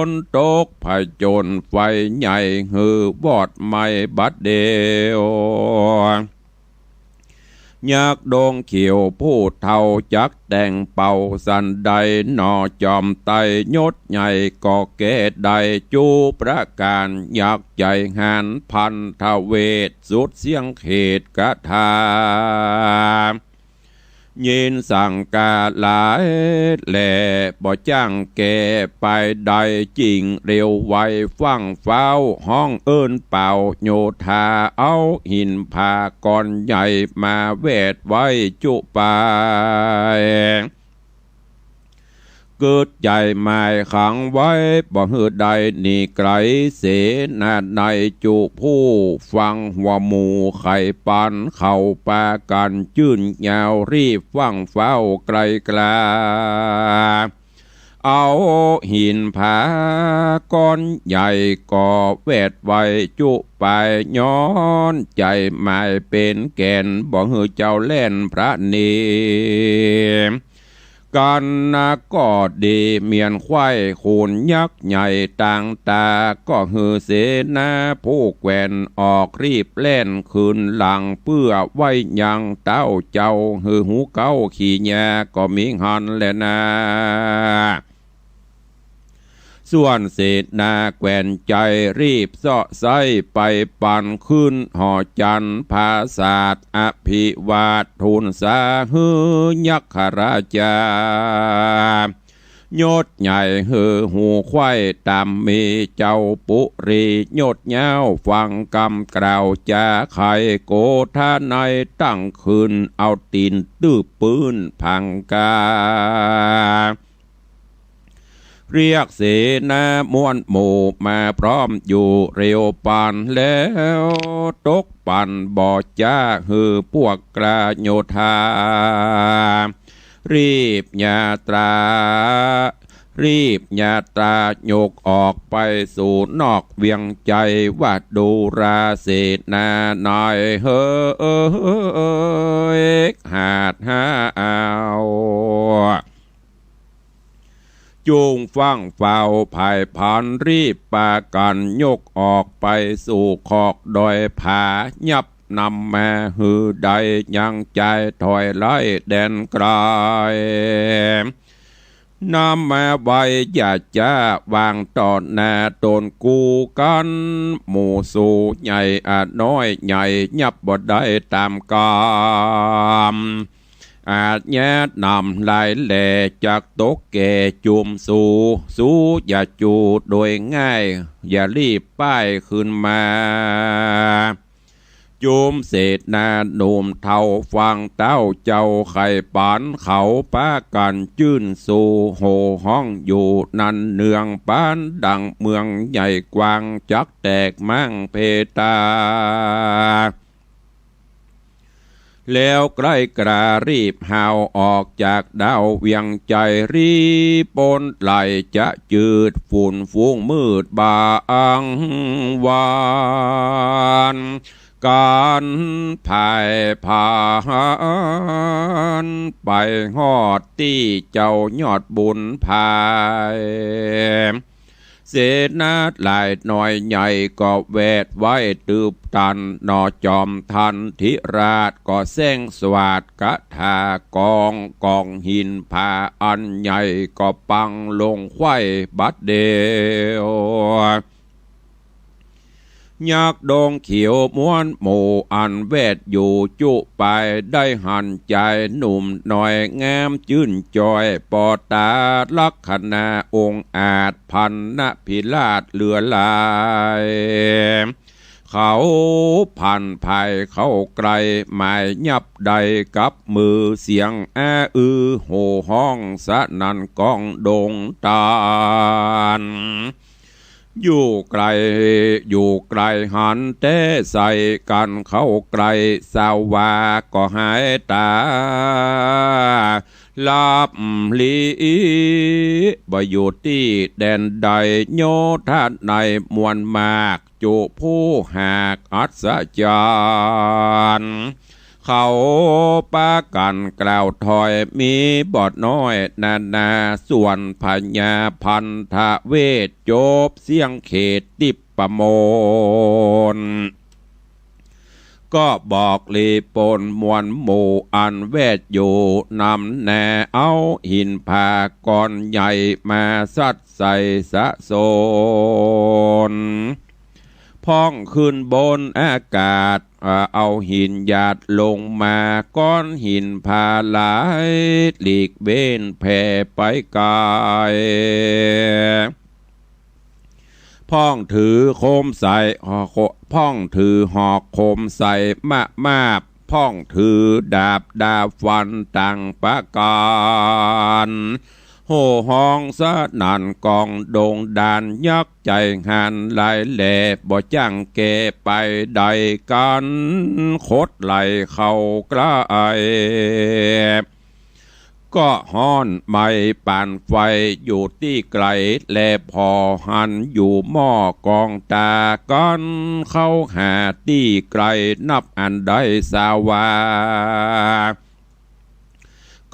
นตก ผจญไฟใหญ่หื้อวอดไหม้บัดเดียว ยักษ์ดงเขียวผู้เฒ่าจักแต่งเป่าสันใด หนอจอมไตรยศใหญ่ก็แก้ได้จุประก๋าน ยักษ์ใจ๋หาญพันธเวทสุดเสี้ยงเขตคาถา ยินสังกาหลายแล บ่จ้างแก้ไปได้ จึ่งเร็วไวฟั่งฟ้าวฮ้องเอิ้นเป่าโยธา เอาหินผาก้อนใหญ่มาแวดไว้จุไป กึ๊ดใจ๋หมายขังไว้ บ่หื้อได้หนีไกล เสนาในจุผู้ฟังหัวหมู่ไขปัน เขาปากั๋นจื้นยาวรีบฟั่งฟ้าวไกลกล้า เอาหินผาก้อนใหญ่ก็แวดไว้จุไป ย้อนใจ๋หมายเป๋นแก่น บ่หื้อเจ้าแล่นพระเน กั๋นนะก็ดี เมียนไขว้โขนยักษ์ใหญ่ต่างตา ก็หื้อเสนาผู้แกว่นออกรีบแล่นคืนหลัง เปื้อไว้ยังเต้าเจ้า หื้อฮูเก๊าขี่ยาก็มีหั้นแลนา ส่วนเสนาแกว่นใจ๋รีบเซาะไส้ไปปัน ขึ้นหอจันทร์ผาสาทอภิวาททูลสา หื้อยักขราชา ยศใหญ่หื้อฮูไขว้ต๋ามมี เจ้าปุรียศยาวฟังกำกล่าวจ๋า ไขโกธานัยตั้งขึ้น เอาตี๋นตื้บปื๊นผังกา เรียกเสนามวลหมู่มาพร้อมอยู่เร็วปัน แล้วตกปันบ่จ๋าหื้อปวกกล้าโยธา รีบยาตรา รีบยาตรายกออกไปสู่นอกเวียงใจ๋ ว่าดูราเสนาในเฮย หาดหาเอา จุงฟั่งฟ้าวผายพัน รีบปากั๋นยกออกไปสู่คอกดอยผา ยับนำมาหื้อได้ยังจายถอยไล่แดนไกล นำมาไว้อย่าจ๊าวางต่อหน้าต๋นกู้กั๋น หมู่สูใหญ่อาน้อยใหญ่ยับบ่ได้ต๋ามกำ อาจแย้นำหลายแหล่จักตกแก่จุมสู สูอย่าจูโดยง่าย อย่ารีบป้ายขึ้นมา จุมเสนาหนุ่มเฒ่าฟังเต้าเจ้าไขปัน เขาปากั๋นจื้นสู โห่ฮ้องอยู่นั้นเนือง ปานดังเมืองใหญ่กว้างจักแตกม้างเพตา แล้วใกล้กรารีบฮาวออกจากดาวเวียงใจ๋ รีบป๊นไหลจะจืดฝุ่นฟุ้งมืดบางวาน กั๋นผายผาน ไปฮอดตี้เจ้ายอดบุญผาย เสนาหลายน้อยใหญ่ก็แวดไว้ตืบตัน หนอจอมทันธิราชก็แส้งสวาทคาถากอง ก๋องหินผาอันใหญ่ก็ปังลงไขว้บัดเดียว ยักษ์ดงเขียวมวลหมู่อันแวดอยู่จุไป ได้หันจายหนุ่มน้อยงามจื้นจอย ปอต๋าลักขณะองอาจ พรรณพิราชเหลือหลาย เขาผ่านภัยเข้าใกล้ หมายยับได้กับมือ เสียงอาอือโห่ฮ้องสนั่นก้องดงตาน อยู่ไกล อยู่ไกลหันแต่ใส กันเข้าใกล้สาวาก็หายต๋า ลับลี้ บ่อยู่ตี้แดนใด โยธาในมวลมาก จุผู้หากอัศจรรย์ เขาปากั๋นกล่าวถอย มีบ่น้อยนานา ส่วนพญาพันธเวช จบเสี้ยงเขตติปมน ก็บอกหลีปนมวลหมู่อันแวดอยู่ นำแนเอาหินผาก้อนใหญ่มาสัดใส่สะสน พ่องขึ้นบนอากาศ อ่า เอาหินหยาดลงมา ก้อนหินผาหลายหลีกเว้นแผ่ไปไกล พ่องถือโคมใส พ่องถือหอกโคมใสมะมาบ พ่องถือดาบดาบฟันต่างประก๋าน โห่ฮ้องสนั่นก้องดงดาน ยักษ์ใจ๋หาญหลายแหล่ บ่จั้งแก่ไปใดกั๋น ขดไหล่เข้าใกล้ ก็ฮ้อนไหม้ปานไฟอยู่ตี้ไกล แลผ่อหันอยู่หม้อกองต๋ากั๋น เข้าหาตี้ไกลนับอันใดสาวา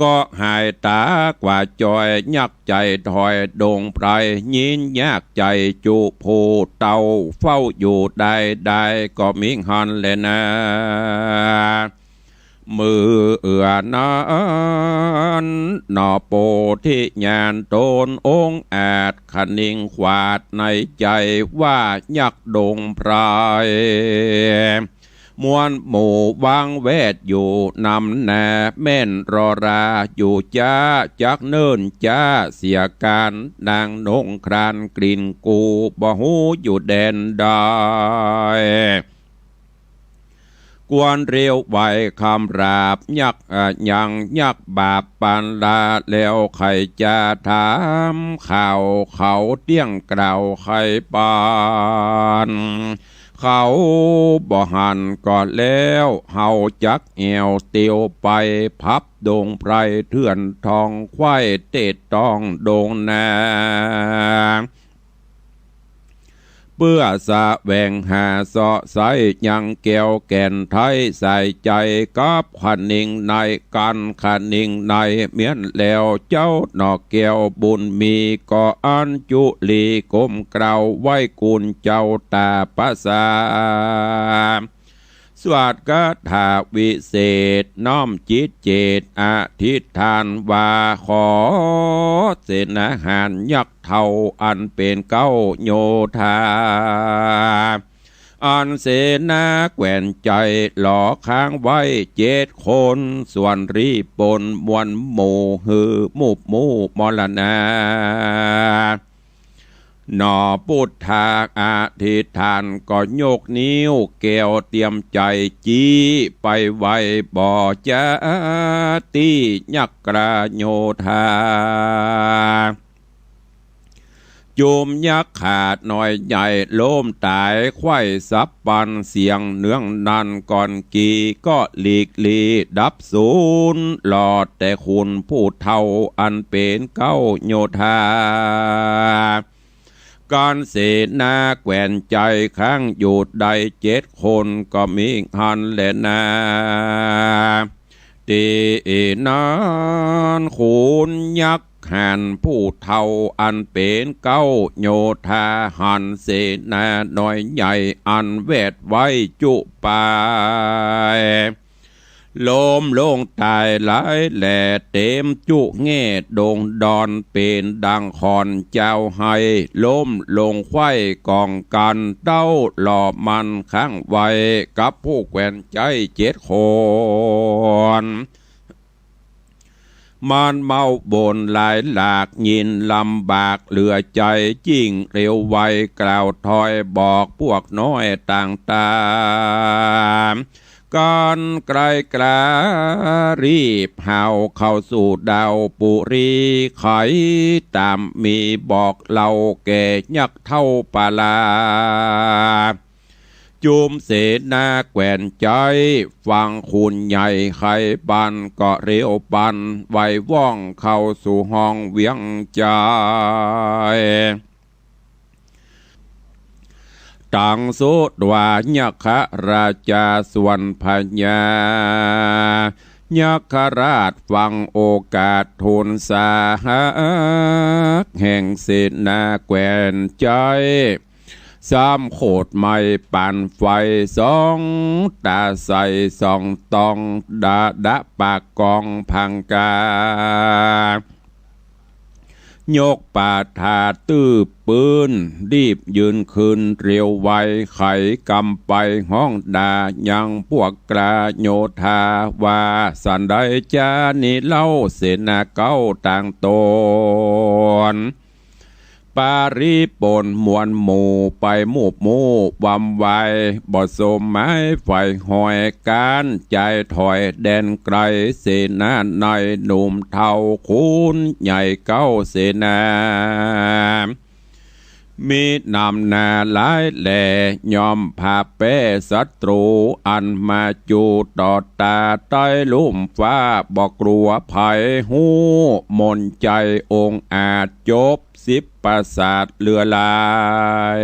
ก็หายต๋ากว่าจอย ยักษ์ใจ๋ถอยดงไพร ยินยากใจ๋จุผู้เต้า เฝ้าอยู่ได้ได้ก็มิหันแลนา เมื่อเอือนั้นหนอ โปธิญาณต๋นองอาจ คะนิงขวาดในใจ๋ว่า ยักษ์ดงไพร มวลหมู่วางแวดอยู่นำหน้า แม่นรอราอยู่จ๊า จักเนิ่นจ๊าเสียก๋าน นางนงครานกลิ่นกู บ่ฮู้อยู่แดนใด ควรเร็วไวคำราบ ยักษ์ อ่า ยังยักษ์บาปปานลา แล้วใค่จะถามข่าว เขาเตี้ยงกล่าวใค่ปาน เขาบ่หันก็แล้ว เฮาจักแอ่วเตียวไป พับดงไพรเถื่อนทอง ไขว้เตะต้องดงนา เปื้อแสวงหาเซาะไส้ยังแก้วแก่นไท้ ใส่ใจ๋กับคะนิงใน กันคะนิงในเมี้ยนแล้ว เจ้าหนอแก้วบุญมี ก็อั้นจุลีก้มเกล้า ไหว้คุณเจ้าต๋าประสา สวดคาถาวิเศษ น้อมจิตเจตอธิษฐานว่า ขอเสนาหารยักษ์เฒ่าอันเป๋นเก๊าโยธา อันเสนาแคว่นใจ๋หลอค้างไว้เจ็ดคน ส่วนรีบปนมวลหมู่ หื้อมูบมู่มรณา หนอปุทธาอธิษฐาน ก็ยกนิ้วแก้วเตียมใจ๋จี้ไปไว้ บ่จ๊าตี้ยักษ์กราโยธา จุมยักขาน้อยใหญ่ล้มต๋าย ไขว้สับปันเสียงเนืองนั้นก่อนกี่ ก็หลีกลีดับสูญ หลอดแต่คุณผู้เฒ่าอันเป๋นเก๊าโยธา กันเสนาแคว่นใจ๋ค้างอยู่ได้เจ็ดคน ก็มิหันแลนา ตี้นั้นคุณยักษ์หันผู้เฒ่าอันเป๋นเก๊าโยธา หันเสนาน้อยใหญ่อันแวดไว้จุไป ล้มลงต๋ายหลายแหล่ เต๋มจุแง่ดงดอน เป๋นดังข่อนจาวไฮ่ ล้มลงไขว้ก๋องกั๋น เต๊าหล่อมันข้างไว้ กับผู้แขวนใจ๊เจ็ดคน มันเมาบ่นหลายหลาก ยินลำบากเหลือใจ๋ จึ่งเร็วไวกล่าวถอย บอกพวกน้อยต่างต๋า กั๋นไกล้ารีบหาวเข้าสู่ดาวปุรี ใผต๋ามมีบอกเล่าแก่ยักษ์เฒ่าปาลา จุมเสนาแขวนใจ๊ ฟังขุนใหญ่ใค่บัน ก็เร็วปันไวว่องเข้าสู่ห้องเวียงใจ๋ ตังสุดว่ายักขราชาส่วนพญา ยักขราชฟังโอกาสทูลสาหัก แห่งเสนาแขวนใจ๊ ซ้ำโขดไหม้ปันไฟ สองต๋าใสส่องตอง ดาดะปากกองพังกา ยกปาฐาตื้อปื้น รีบยืนขึ้นเร็วไว ไขกำไปฮ้องด่ายังพวกกล้าโยธาว่า สันใดจานี้เล่าเสนาเก้าต่างต๋น ปาริปนมวลหมู่ไปมูบมู่วำวาย บ่สมหมายใฝ่หอย ก๋านจ่ายถอยแดนไกล เสนาในหนุ่มเฒ่าขุนใหญ่เก้าเสนา มีนำหน้าหลายแหล่ ย่อมผ่าแป๊ศัตรู อันมาจูต่อต๋าใต้ลุ่มฟ้า บ่กลัวใผฮู้มนใจ๋องอาจ จบสิบประสาทเหลือหลาย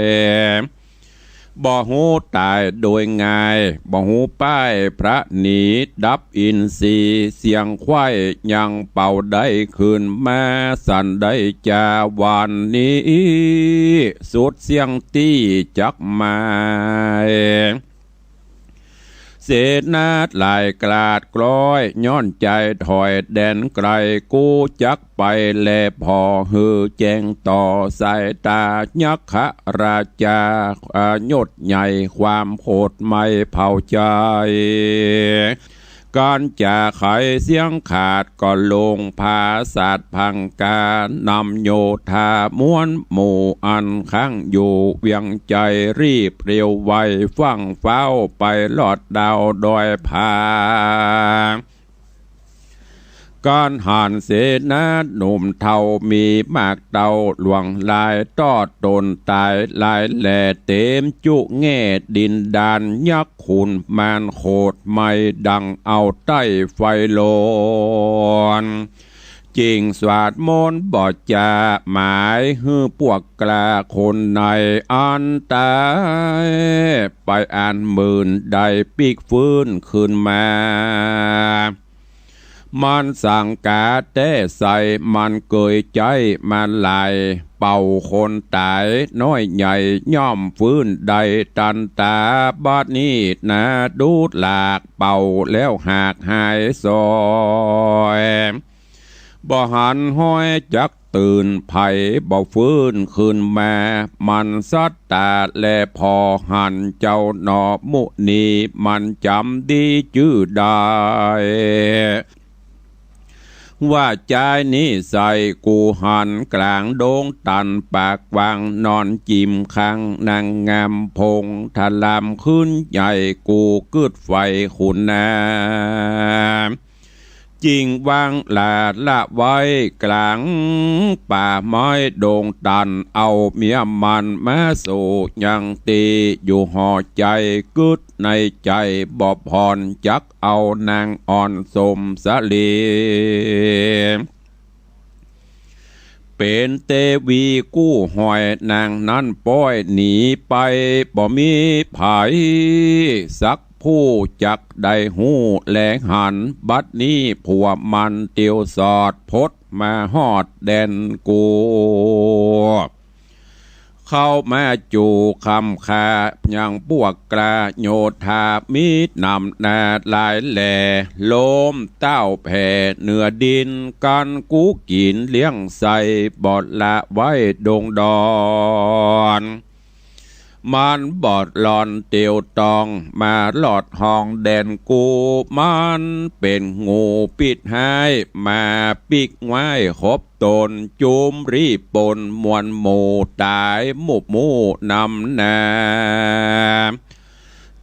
บ่ฮู้ต๋ายโดยง่าย บ่ฮู้ป้ายพระหนี ดับอินทรีย์เสียงไขว้ ยังเป่าได้คืนมา สันใดจาวันนี้ สุดเสี้ยงตี้จักหมาย เสนาหลายกลาดกล้อย ย้อนใจ๋ถอยแดนไกล กู้จักไปแลผ่อ หื้อแจ้งต่อสายต๋า ยักขราชา อ่า ยศใหญ่ความโขดไหม้เผาใจ๋ ก๋านจะไขเสี้ยงขาด ก็ลงผาสาทพังกา นำโยธามวลหมู่อันค้างอยู่เวียงใจ๋ รีบเร็วไวฟั่งฟ้าวไปลอดดาวดอยผา ก๋านหันเสนาหนุ่มเฒ่ามีมากเต้าหลวงหลาย ตอดต๋นต๋ายหลายแหล่ เต๋มจุแง่ดินดาน ยักษ์ขุนมารโขดไหม้ ดั่งเอาใต้ไฟลน จิ่งสวาดมนต์บ่จาหมาย หื้อปวกกล้าคนในอันต๋ายไปอันหมื่น ได้ปิ๊กฟื้นคืนมา มันสังกาแต๊ใส มันเกยใจ๊มาหลาย เป่าคนต๋ายน้อยใหญ่ ย่อมฟื้นได้ตันต๋า บัดนี้นาดูหลาก เป่าแล้วหากหายสอย บ่หันฮอยจักตื่น ใผบ่ฟื้นคืนมา มันสัตตาแลผ่อหัน เจ้าหน่อมุนี มันจ๋ำดีจื้อได้ ว่าจายนี้ใส่ กูหันกลางดงตัน ปากกว้างนอนจิ่มข้าง นางงามพงทรามขึ้นใหญ่ กูกึ๊ดใฝ่ขุนนา จิ่งวางหลาละไว้กลางป่าไม้ดงตัน เอาเมียมันมาสู่ยังตี้ อยู่ห่อใจ๋กึ๊ดในใจ๋บ่ผ่อน จักเอานางอ่อนสมสลี เป๋นเตวีกู้ฮอย นางนั้นป้อยหนีไป บ่มีใผสักผู้จักได้ฮู้แลหัน บัดนี้ผัวมันเตียวสอด พดมาฮอดแดนกู เข้ามาจู้คำขายังปวกกล้าโยธา มีน้ำหน้าหลายแหล่ โลมเต้าแผ่เหนือดิน กั๋นกู้กิ๋นเลี้ยงใส่ บ่ละไว้ดงดอน มันบ่หล่อนเตียวตอง มาหลอดห้องแดนกู้ มันเป๋นงูปิดฮ้าย มาปิ๊กไว้ขบตน จุมรีปนมวลหมู่ ต๋ายหมู่หมู่นำหน้า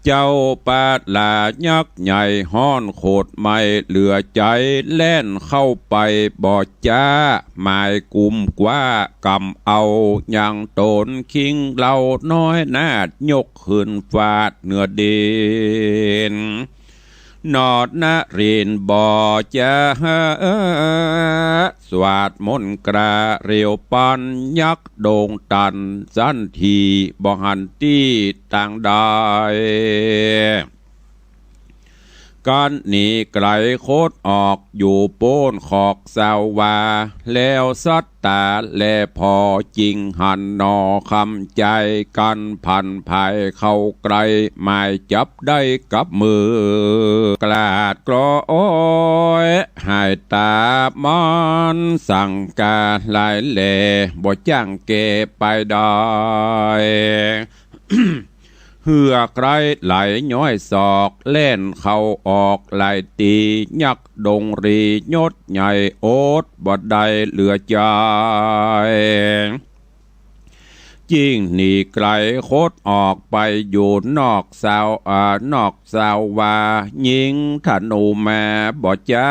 เจ้าปาลายักษ์ใหญ่ฮ้อนโขดไหม้เหลือใจ๋ แล่นเข้าไปบ่จ๊า หมายกุมกว้ากำเอายังต๋น คิงเหล่าน้อยนาฏยกขึ้นฟาดเหนือดิน นอดนรินทร์บ่จ๊า สวาดมนต์กล้าเรียวปัน ยักษ์ดงตันสันที บ่หันตี้ตางใด กั๋นหนีไก๋คดออก อยู่โป๊นขอกสาวา แล้วสัตตาแลผ่อ จิ่งหันหน่อคำใจ๋ กั๋นผันผายเข้าใก้ หมายจับได้กับมือ กราดกร้อยหายต๋า มันสังก๋าหลายแหล่ บ่จ้างแก่ไปได้ เหื่อใคร่ไหลย้อยศอก แล่นเข้าออกหลายตี้ ยักษ์ดงรียศใหญ่ อดบ่ได้เหลือใจ๋ จิ่งหนีไก๋คดออกไป อยู่นอกสาว อ่า นอกสาวา ยิงธนูมาบ่จ๊า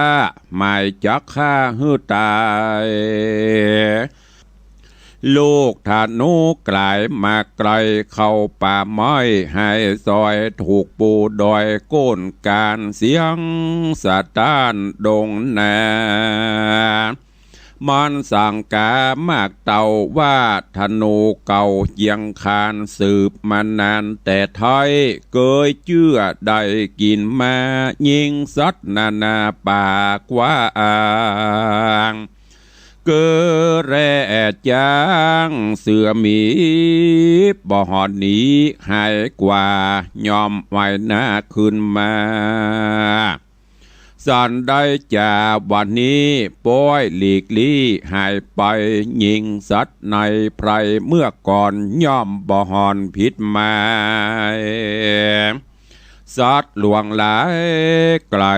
หมายจักฆ่าหื้อต๋าย ลูกธนูก๋ายมาไก๋ เข้าป่าไม้หายซอย ถูกปู่ดอยโก้นก๋าน เสียงสะต้านดงนา มันสังก๋ามากเต้าว่า ธนูเก่าเยียงคาน สืบมานานแต่ไท้ เกยเจื้อได้กิ๋นมา ยิงสัตว์นานาป่ากว้าง เกอแร่จ๊างเสือหมี บ่หอนหนีหายกว่า ย่อมไหวหน้าขึ้นมา สันได้จ๋าวันนี้ ป้อยหลีกลี้หายไป ยิงสัตว์ในไพรเมื่อก่อน ย่อมบ่หอนผิดหมาย สัตว์หลวงหลายไก๋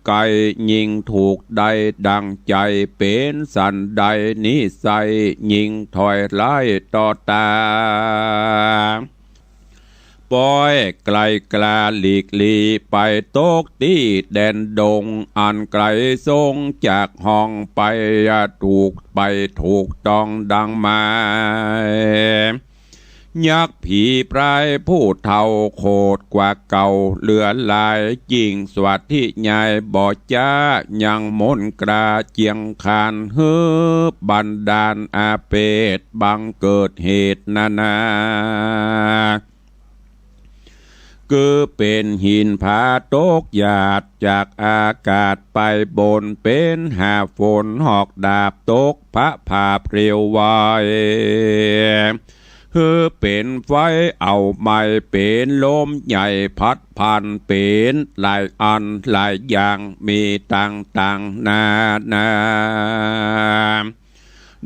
ไก๋ ยิงถูกได้ดังใจ๋ เป๋นสันใดนิสัย ยิงถอยไล่ต่อตา ป้อยไก๋กล้าหลีกลี้ ไปตกตี้แดนดง อันไก๋ทรงจากห้องไป ถูกไปถูกต้องดังหมาย ยักษ์ผีพรายผู้เฒ่า โขดกว่าเก่าเหลือหลาย จิ่งสวัสดิยายบ่จ๊า ยังมนต์กล้าเจียงคาน หื้อบันดาลอาเพศ บังเกิดเหตุนานา คือเป๋นหินผาตกหยาดจากอากาศไปบน เป๋นหาฝนหอกดาบตกพระผาเปลวไว หื้อเป๋นไฟเอาไหม้ เป๋นลมใหญ่พัดพัน เป๋นหลายอันหลายอย่างมีต่างๆ นานา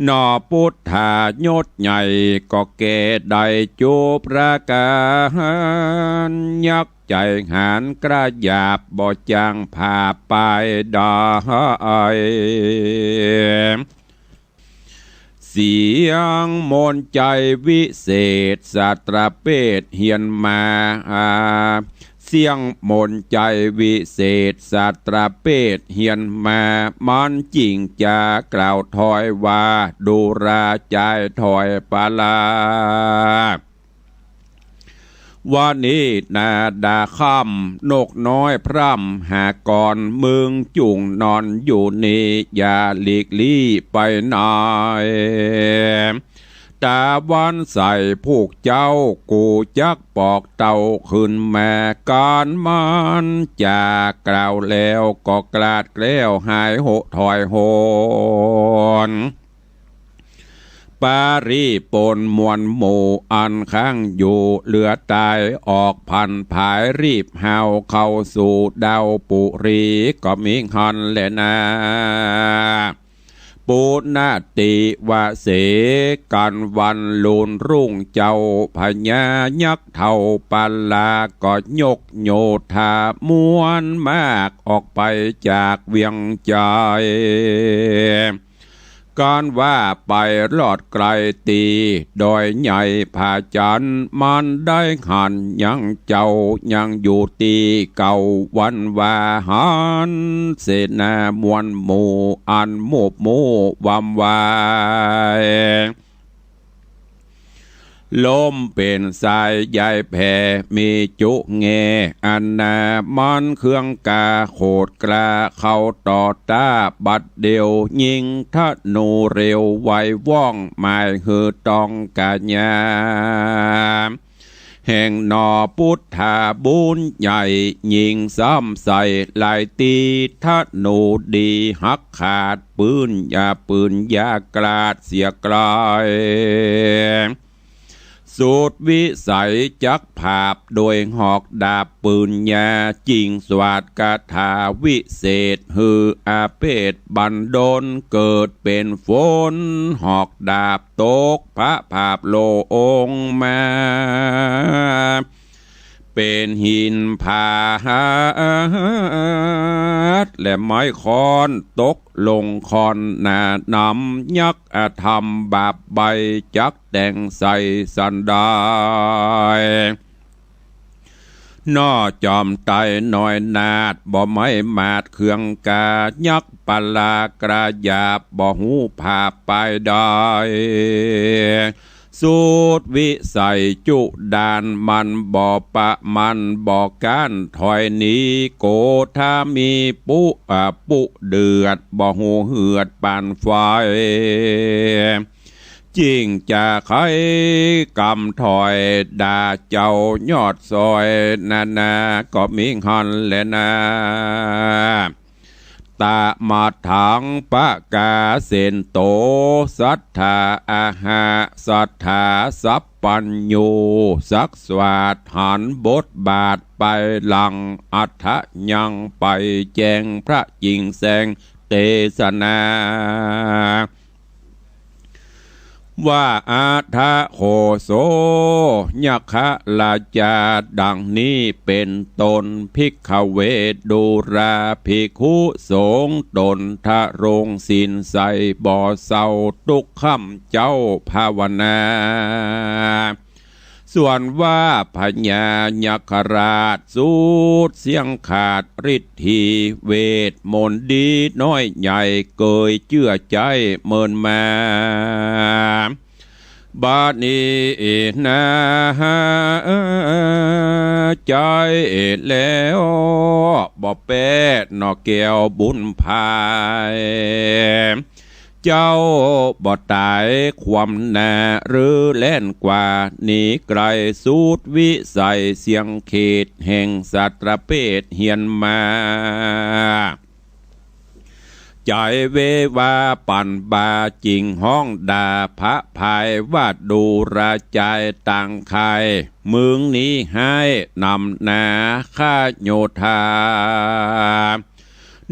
หน่อปุทธายศใหญ่ก็แก่ได้จุประก๋าน ยักษ์ใจ๋หาญกล้าหยาบบ่จ้างผาบไปได้ เสียงมนต์ใจ๋วิเศษสตราเปตเฮียนมา เสียงมนต์ใจ๋วิเศษสตราเปตเฮียนมา มันจิ่งจะกล่าวถอยว่า ดูราจายถอยปาลา วันนี้นาดาค่ำ นกน้อยพร่ำหากร มึงจุ่งนอนอยู่นี่ อย่าหลีกลี้ไปไหน ตาวันใสผู้เจ้า กูจักปอกเต้าขึ้นมา ก๋านมันจะกล่าวแล้ว ก็กลาดแกล้วหายโหถอยโหน ปริปุณมวลหมู่อันค้างอยู่เหลือต๋ายออกผลันผายรีบฮาวเข้าสู่ดาวปุรีก็มิหั้นแลนา ปุณณติวเส กั๋นวันลุนรุ่งเจ้าพญายักษ์เฒ่าปาลาก็ยกโยธามวลมากออกไปจากเวียงไจย กั๋นว่าไปรอดไกลตี้ดอยใหญ่ผาจั๋น มันได้หันยังเจ้ายังอยู่ตี้เก่า วันว่าหันเสนามวลหมู่อันมูบมู่วำวาย ล้มเป๋นสายใยแผ่มีจุแง อานามันเคืองกาโขดกล้าเข้าต่อต้า บัดเดี่ยวยิงธนูเร็วไวว่องหมายหื้อต้องก๋าญา แห่งหนอปุทธาบุญใหญ่ยิงซ้ำใส่หลายตี้ ธนูดีหักขาดปืนยาปืนยากราดเสียไกล สุดวิสัยจักผาบโดยหอกดาบปืนยา จิ่งสวาทคาถาวิเศษ หื้ออาเพศบันดลเกิดเป๋นฝน หอกดาบตกพระผาบลงมา เป๋นหินผาหัด และไม้ค้อนตกลงคอนหนานำ ยักษ์อธรรมบาปใบจักแต่งใส่สันดาย หน้อจอมไตน้อยนาฏ บ่ไม้หมาดเคืองกา ยักษ์ปลากระหยาบ บ่ฮู้ผาบปายใด สุดวิสัยจุดานมันบ่ประมาณบ่ก้านถอยหนี โกธามีปุ อ่า ปุเดือด บ่ฮู้เหือดปานไฟ จิ่งจะไขกำถอยด่าเจ้ายอดซอยนานาก็มิหั้นแลนา ตะมะถังปะกาเสนโต สัตถาอาหะ สัตถาสัพพัญญู สักสวาทหันบทบาทไปหลัง อัฏฐะยังไปแจ้งพระจิ่งแสงเตสนา ว่า อัฏฐะโขโส ยักขราชา ดังนี้เป๋นต้น ภิกขเว ดูราภิกขุสงฆ์ ต๋นทะโรงศีลใส่บ่เศร้า ตุ๊กค่ำเจ้าภาวนา ส่วนว่าพญายักขราช สุดเสี้ยงขาดฤทธี เวทมนต์ดีน้อยใหญ่ เกยเจื้อใจ๊เมินมา บาดนี้นาใจ๊แล้ว บ่แป๊หนอแก้วบุญภาย เจ้าบ่ต๋ายความหน้า หรือแล่นกว่าหนีไกล สุดวิสัยเสี้ยงเขต แห่งสัตว์ประเภทเฮียนมา ใจ๋เววาปั่นบา จิ่งฮ้องด่าพระพาย ว่าดูราจายต่างคาย มึงนี้ฮ้ายนำหน้าข้าโยธา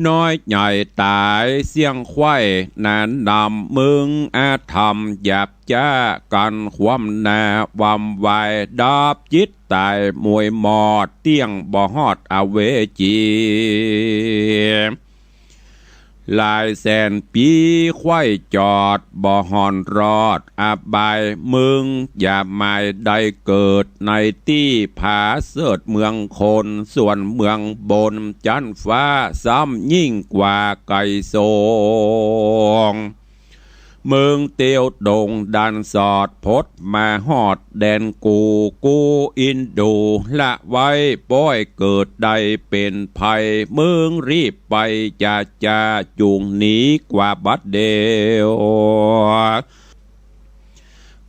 น้อยใหญ่ต๋ายเสี้ยงไขว้หนานำ มึงอธรรมหยาบจ๊า กั๋นความหน้าวำวาย ดับจิตต๋ายมวยหมอด เตี้ยงบ่ฮอดอเวจี หลายแสนปีไขว้จอด บ่ห่อนรอดอบาย มึงอย่าหมายได้เกิด ในตี้ผาเสิดเมืองคน ส่วนเมืองบนจั๊นฟ้า ซ้ำยิ่งกว่าไก่สง มึงเตียวดงดันสอด พดมาฮอดแดนกู กูอินดูละไว้ ป้อยเกิดได้เป๋นภัย มึงรีบไปจ่าจ่า จุ่งหนีกว่าบัดเดี่ยว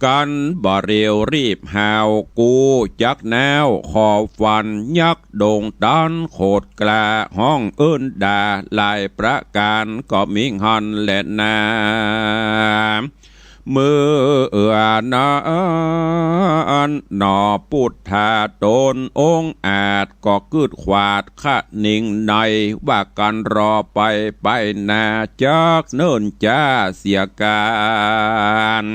กั๋นบ่เร็วรีบฮาว กูจักน้าวขอฟัน ยักษ์ดงตันโขดกล้า ฮ้องเอิ้นด่าหลายประก๋าน ก็มิหั้นแลนา เมื่อนั้นหนอปุทธาต๋นองค์อาจก็กึ๊ดขวาดคะนิงในว่ากั๋นรอไปไปนาจักเนิ่นจ๊าเสียก่อน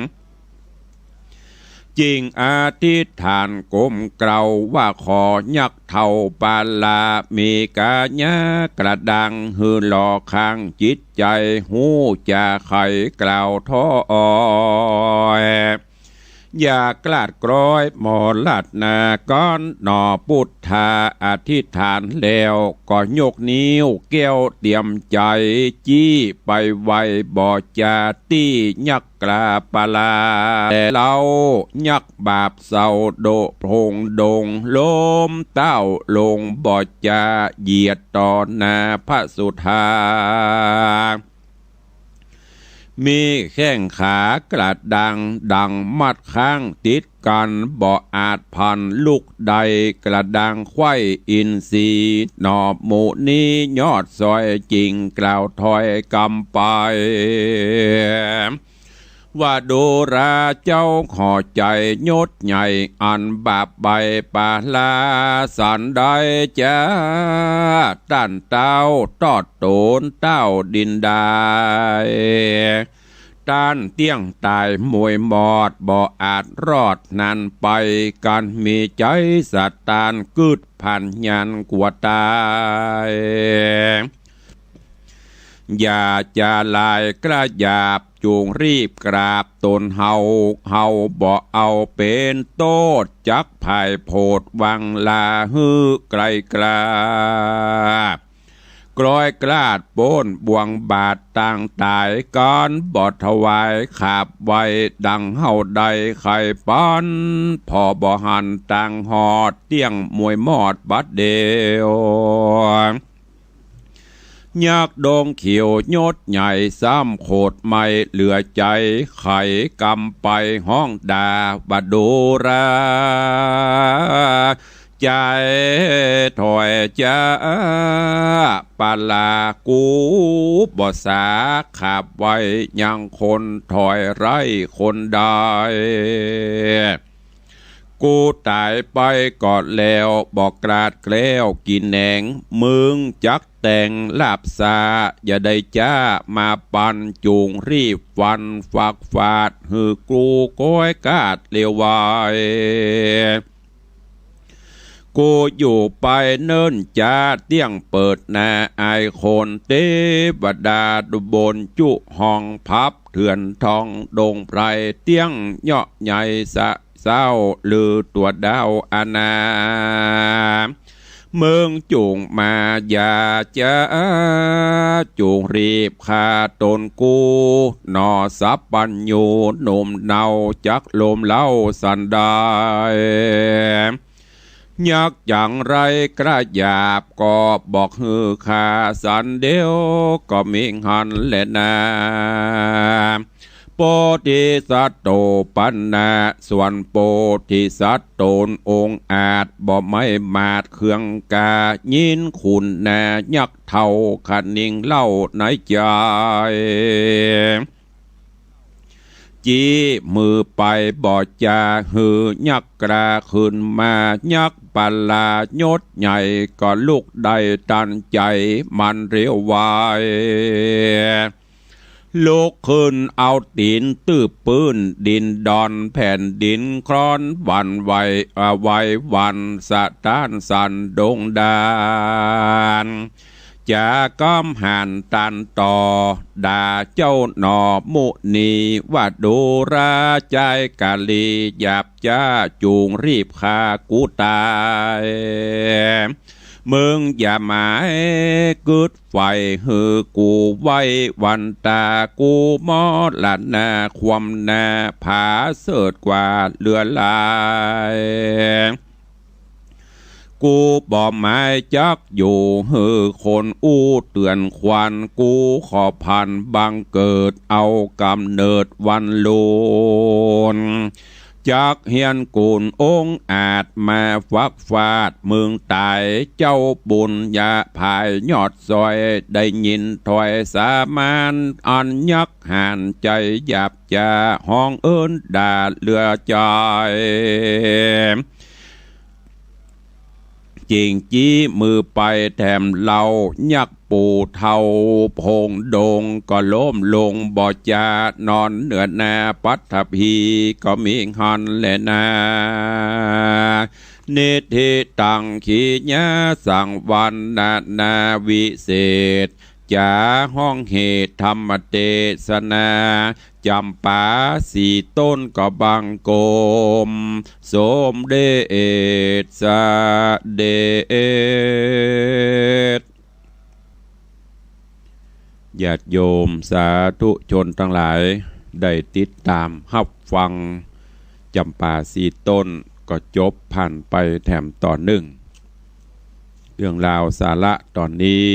จึงอธิษฐานก้มเกล้าว่าขอยักษ์เฒ่าปาลามีกายะกระดังหื้อหล่อข้างจิตใจ๋ฮู้จาไขกล่าวถ้อย อย่ากลาดกร้อยหมอลัดนาก่อน หนอปุทธาอธิษฐานแล้วก็ยกนิ้วแก้วเตียมใจ๋จี้ไปไวบ่จาตี้ยักษ์กราปาลา แต่เฮายักษ์บาปเศร้าโดะโพรงดงล้มเต้าลงบ่จาเหยียดต่อหน้าพระสุธา มีแข้งขากระดังดังมัดข้างติดกั๋นบ่อาจผันลุกได้ กระดังไขว้อินทรีย์หนอหมู่นี้ยอดซอยจึงกล่าวถ้อยกำไป ว่าดูราเจ้าขอใจ๋ยศใหญ่อันบาปใบปาลาสันใดจ๊า ต้านเต้าตอดโตนเต้าดินได้ ต้านเตี้ยงต๋ายมวยหมอดบ่อาจรอดนั้นไป กั๋นมีใจ๋สะตานกึ๊ดผันยันกั๋วต๋าย อย่าจะลายกระหยาบจุ่งรีบกราบต๋นเฮา เฮาบ่เอาเป๋นโต้ษจักผายโผดวังลาหื้อไกลกล้า กร้อยกล้าดป๊นบ่วงบาดตางต๋าย ก๋านบ่ถวายขาบไว้ดังเฮาได้ใค่ปั๋น ผ่อบ่หันตางหอดเตี้ยงมวยหมอดบัดเดียว ยักษ์ดงเขียวยศใหญ่ซ้ำโขดไม่เหลือใจ๋ ไขกำไปฮ้องด่าว่าดูรา ใจ๋ถอยจ๊าปาลา กูบ่สาขาบไว้ยังคนถอยไร้คนใด กูต๋ายไปก่อนแล้วบ่กลาดแคล้วกี่แหนง มึงจักแต่งลาบสา อย่าได้จ๊ามาปันจุ่งรีบฟันฝักฝาดหื้อกูก้อยกาดเร็วไว กูอยู่ไปเนิ่นจ๊าเตี้ยงเปิดหน้าอายคน เตวดาดุบนจุห้องพับเถื่อนทองดงไพรเตี้ยงเหยาะใหญ่สะเศร้าลือตั๋วดาวอาณา มึงจุ่งมาอย่าจ๊า จุ่งรีบฆ่าต๋นกู หนอสัพพัญญูหนุ่มเนาจักลมเล้าสันใด ยักษ์จังไรกระหยาบก็บอกหื้อฆ่าสันเดียวก็มิหันแลนา โพธิสัตว์โตปันนา ส่วนโพธิสัตว์ต๋นองค์อาจบ่ไม่มาดเคืองกา ยินขุนนายักษ์เฒ่าคะนิงเล่าในใจ๋ จี๊มือไปบ่จาหื้อยักษ์กล้าขึ้นมา ยักษ์ปาลายศใหญ่ก็ลุกได้ตันใจ๋มันเร็วไว ลุกขึ้นเอาตี๋นตื้บปื้นดินดอนแผ่นดินคลอนหวั่นไหว อ่า ไหวหวั่นสะท้านสั่นดงดาน จะก้ำหันตันต่อด่าเจ้าหนอมุนีว่าดูราใจ๋กาลีหยาบจ๊าจุ่งรีบฆ่ากูต๋าย มึงอย่าหมายกึ๊ดใฝ่หื้อกูไว้วันต๋า กูมรณาคว่ำหน้าผาเสิดกว่าเหลือหลาย กูบ่หมายจักอยู่หื้อคนอู้เตื๋อนขวัญ กูขอผันบังเกิดเอาก๋ำเนิดวันลุน จักเฮียนกู๋นองอาจมาฟักฟาดเมืองต๋าย เจ้าปุญญาผายยอดซอย ได้ยินถ้อยสามาน อันยักษ์หาญใจ๋หยาบจ๋า ฮ้องเอิ้นด่าเหลือใจ๋ เจ๋งจี๊มือไปแถมเฮา ยักษ์ปู่เฒ่าโพงดง ก็ล้มลงบ่จา นอนเหนือหน้าปัตภี ก็มีหั้นแลนา นิทธิตัง ขีญาสังวรรณนาวิเศษ จ๋าฮ้องเหตุธรรมเตสนา จ๋ำปาสี่ต้นก็บังคม สมเด็จเสด็จ ญาติโยมสาธุชนตังหลาย ได้ติดต๋ามฮับฟังจ๋ำปาสี่ต้นก็จบผ่านไปแถมต๋อนนึ่ง เรื่องราวสาระต๋อนนี้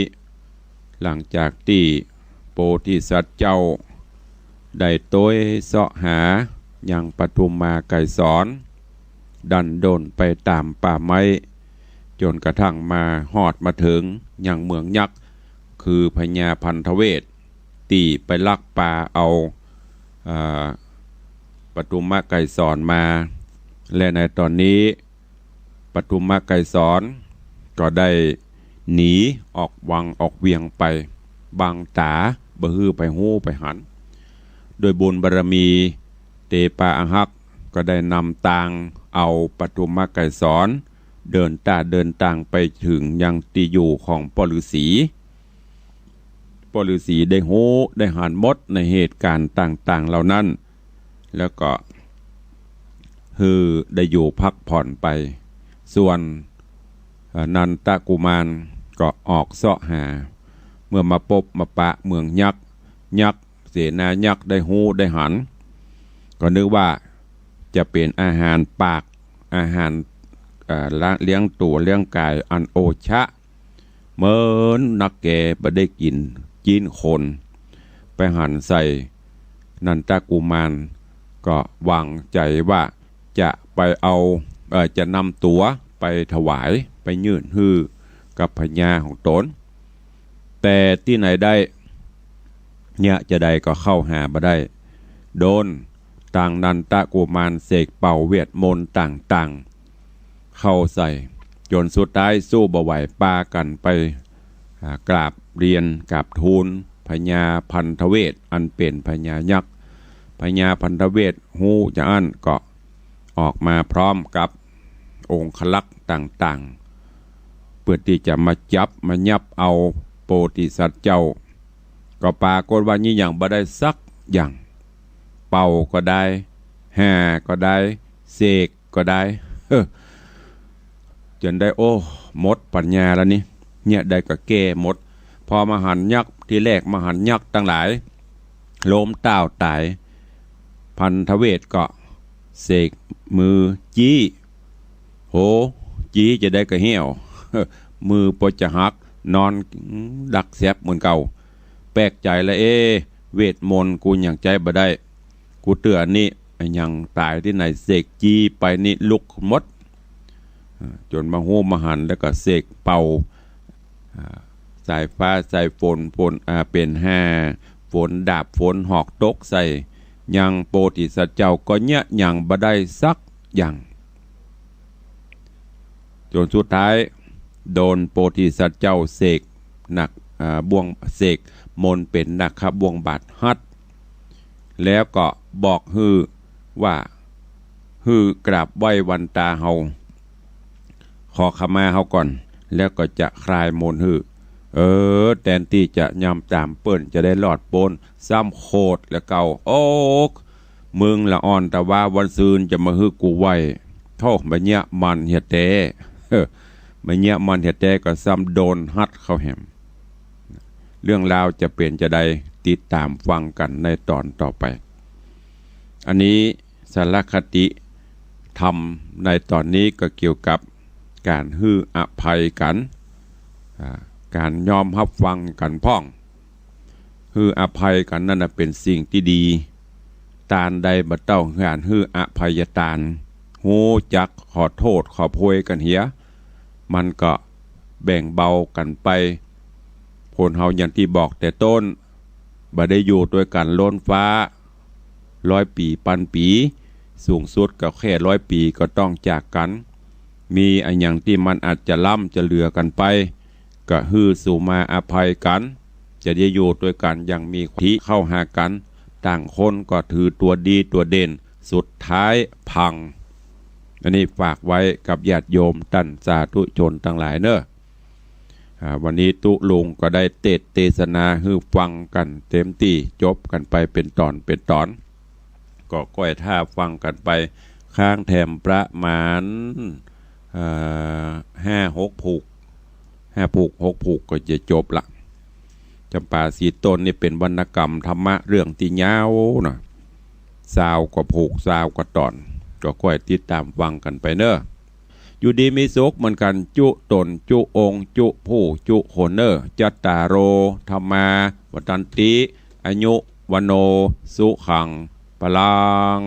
หลังจากตี้โพธิสัตว์เจ้า ได้โตยเซาะหายังปทุมมาไกรสรณ์ ดันด้นไปต๋ามป่าไม้ จ๋นกระทั่งมาฮอดมาเถิงยังเมืองยักษ์ คือพญาพันธเวท ตี้ไปลักปาเอา อ่า ปทุมมาไกรสรณ์มา และในต๋อนนี้ ปทุมมาไกรสรณ์ก็ได้หนีออกวังออกเวียงไป บังต๋าบ่หื้อใผฮู้ใผหัน ด้วยบุญบารมีเตปาอาฮักก็ได้นำตางเอาปทุมมาไกรสรณ์ เดินต้าเดินตางไปเถิงยังตี้อยู่ของป้อฤๅษี ป้อฤๅษีได้ฮู้ได้หันหมดในเหตุก๋ารณ์ต่างๆ เหล่านั้น แล้วก็หื้อได้อยู่พักผ่อนไป ส่วน เอ่อ นันทกุมารก็ออกเซาะหา เมื่อมาปบมาปะเมืองยักษ์ ยักษ์ เสนายักษ์ได้ฮู้ได้หัน ก็นึกว่าจะเป๋นอาหารปาก อาหาร เอ่อ ละ เลี้ยงตั๋วเลี้ยงก๋ายอันโอชะ เหมือนนักแก่บ่ได้กิ๋นจีนคน ไปหันใส่นันทกุมาร ก็วางใจ๋ว่าจะไปเอา เอ่อ จะนำตั๋วไปถวาย ไปยื่นหื้อกับพญาของต๋น แต่ตี้ไหนได้ เยียะจาใดก็เข้าหาบ่ได้ โดนตางนันทกุมารเสกเป่าเวทมนต์ต่างๆ เข้าใส่ จ๋นสุดท้ายสู้บ่ไหว ปากั๋นไป อ่า กราบเรียนกราบทูลพญาพันธเวท อันเป๋นพญายักษ์ พญาพันธเวทฮู้จาอั้นก็ ออกมาพร้อมกับองครักษ์ต่างๆ เปื้อตี้จะมาจับมายับเอาโพธิสัตว์เจ้า ก็ปรากฏว่ายี่หยังบ่ได้สักอย่าง เป่าก็ได้ แห่ก็ได้ เสกก็ได้ เฮ้อ จ๋นได้ โอ้ หมดปัญญาแล้วนี่ เยียะใดก็แก้หมด พอมหันยักษ์ ตี้แรกมหันยักษ์ตังหลาย ล้มต้าวต๋าย พันธเวทก็เสกมือจี้ โห จี้จาใดก็เหี่ยว มือปอจะหัก นอนดักแสบเหมือนเก่า แปลกใจ๋ละ เอ๊ะ เวทมนต์กูยังใจ๊บ่ได้ กูเตื้ออันนี้ ยังต๋ายตี้ไหน เสกจี้ไปนี่ลุกหมด อ่า จ๋นมาฮู้มาหันแล้วก็เสกเป่า อ่า สายฟ้าสายฝน ฝน อ่า เป๋นแห่ ฝนดาบฝนหอกตกใส่ ยังโพธิสัตว์เจ้าก็เยียะหยังบ่ได้สักอย่าง จ๋นสุดท้ายโดนโพธิสัตว์เจ้าเสกนาค อ่า บ่วง เสกมนต์เป๋นนาคบ่วงบาดฮัด แล้วก็บอกหื้อว่า หื้อกราบไหว้วันตาเฮา ขอขมาเฮาก่อน แล้วก็จะคลายมนต์หื้อ เออ แตนตี้จะยำต๋ามเปิ้นจะได้รอดป๊น ซ้ำโขดแล้วเก่า โอ๊ก มึงละอ่อนตะวาวันซืนจะมาหื้อกูไหว้ โธ่ บ่เยียะมันเหียแต๊ เฮ้อ บ่เยียะมันเหียแต๊ก็ซ้ำโดนฮัดเข้าแหม เรื่องราวจะเป๋นจาใด ติดต๋ามฟังกั๋นในต๋อนต่อไป อันนี้สารคติธรรมในต๋อนนี้ก็เกี่ยวกับก๋านหื้ออภัยกั๋น อ่า ก๋านยอมฮับฟังกั๋นพ่อง หื้ออภัยกั๋นนั่นน่ะเป๋นสิ่งตี้ดี ตานใดบ่เต้าหาหื้ออภัยตาน ฮู้จักขอโต้ษขอโพยกั๋นเหีย มันก็แบ่งเบากั๋นไป คนเฮาอย่างตี้บอกแต่ต้น บ่ได้อยู่ตวยกั๋นล้นฟ้า ร้อยปี๋ปันปี๋ สูงสุดก็แค่ร้อยปี๋ก็ต้องจากกั๋น มีอะหยังตี้มันอาจจะล้ำจะเหลือกั๋นไป ก็หื้อสุมาอภัยกั๋น จะได้อยู่ตวยกั๋นอย่างมีความเข้าหากั๋น ต่างคนก็ถือตั๋วดีตั๋วเด่น สุดท้ายพัง อันนี้ฝากไว้กับญาติโยมต้านสาธุชนตังหลายเน่อ อ่า วันนี้ตุ๊ลุงก็ได้เตสน์เตสนาหื้อฟังกั๋นเต๋มตี้ จบกั๋นไปเป๋นต๋อนเป๋นต๋อน ก็ก้อยถ้าฟังกั๋นไป ค้างแถมประมาณ เอ่อ ห้าหกผูก ห้าผูกหกผูกก็จะจบละ จำปาสีต้นนี่เป๋นวรรณกรรมธรรมะเรื่องตี้ยาวเนาะ ซาวกว่าผูก ซาวกว่าต๋อน ก็ก้อยติดต๋ามฟังกั๋นไปเน่อ อยู่ดีมีสุขเหมือนกั๋น จุ๊ต๋น จุ๊องค์ จุ๊ผู้ จุ๊คนเน่อ จัตตาโร ธัมมา วัฑฒันติ อายุ วัณโณ สุขัง พลัง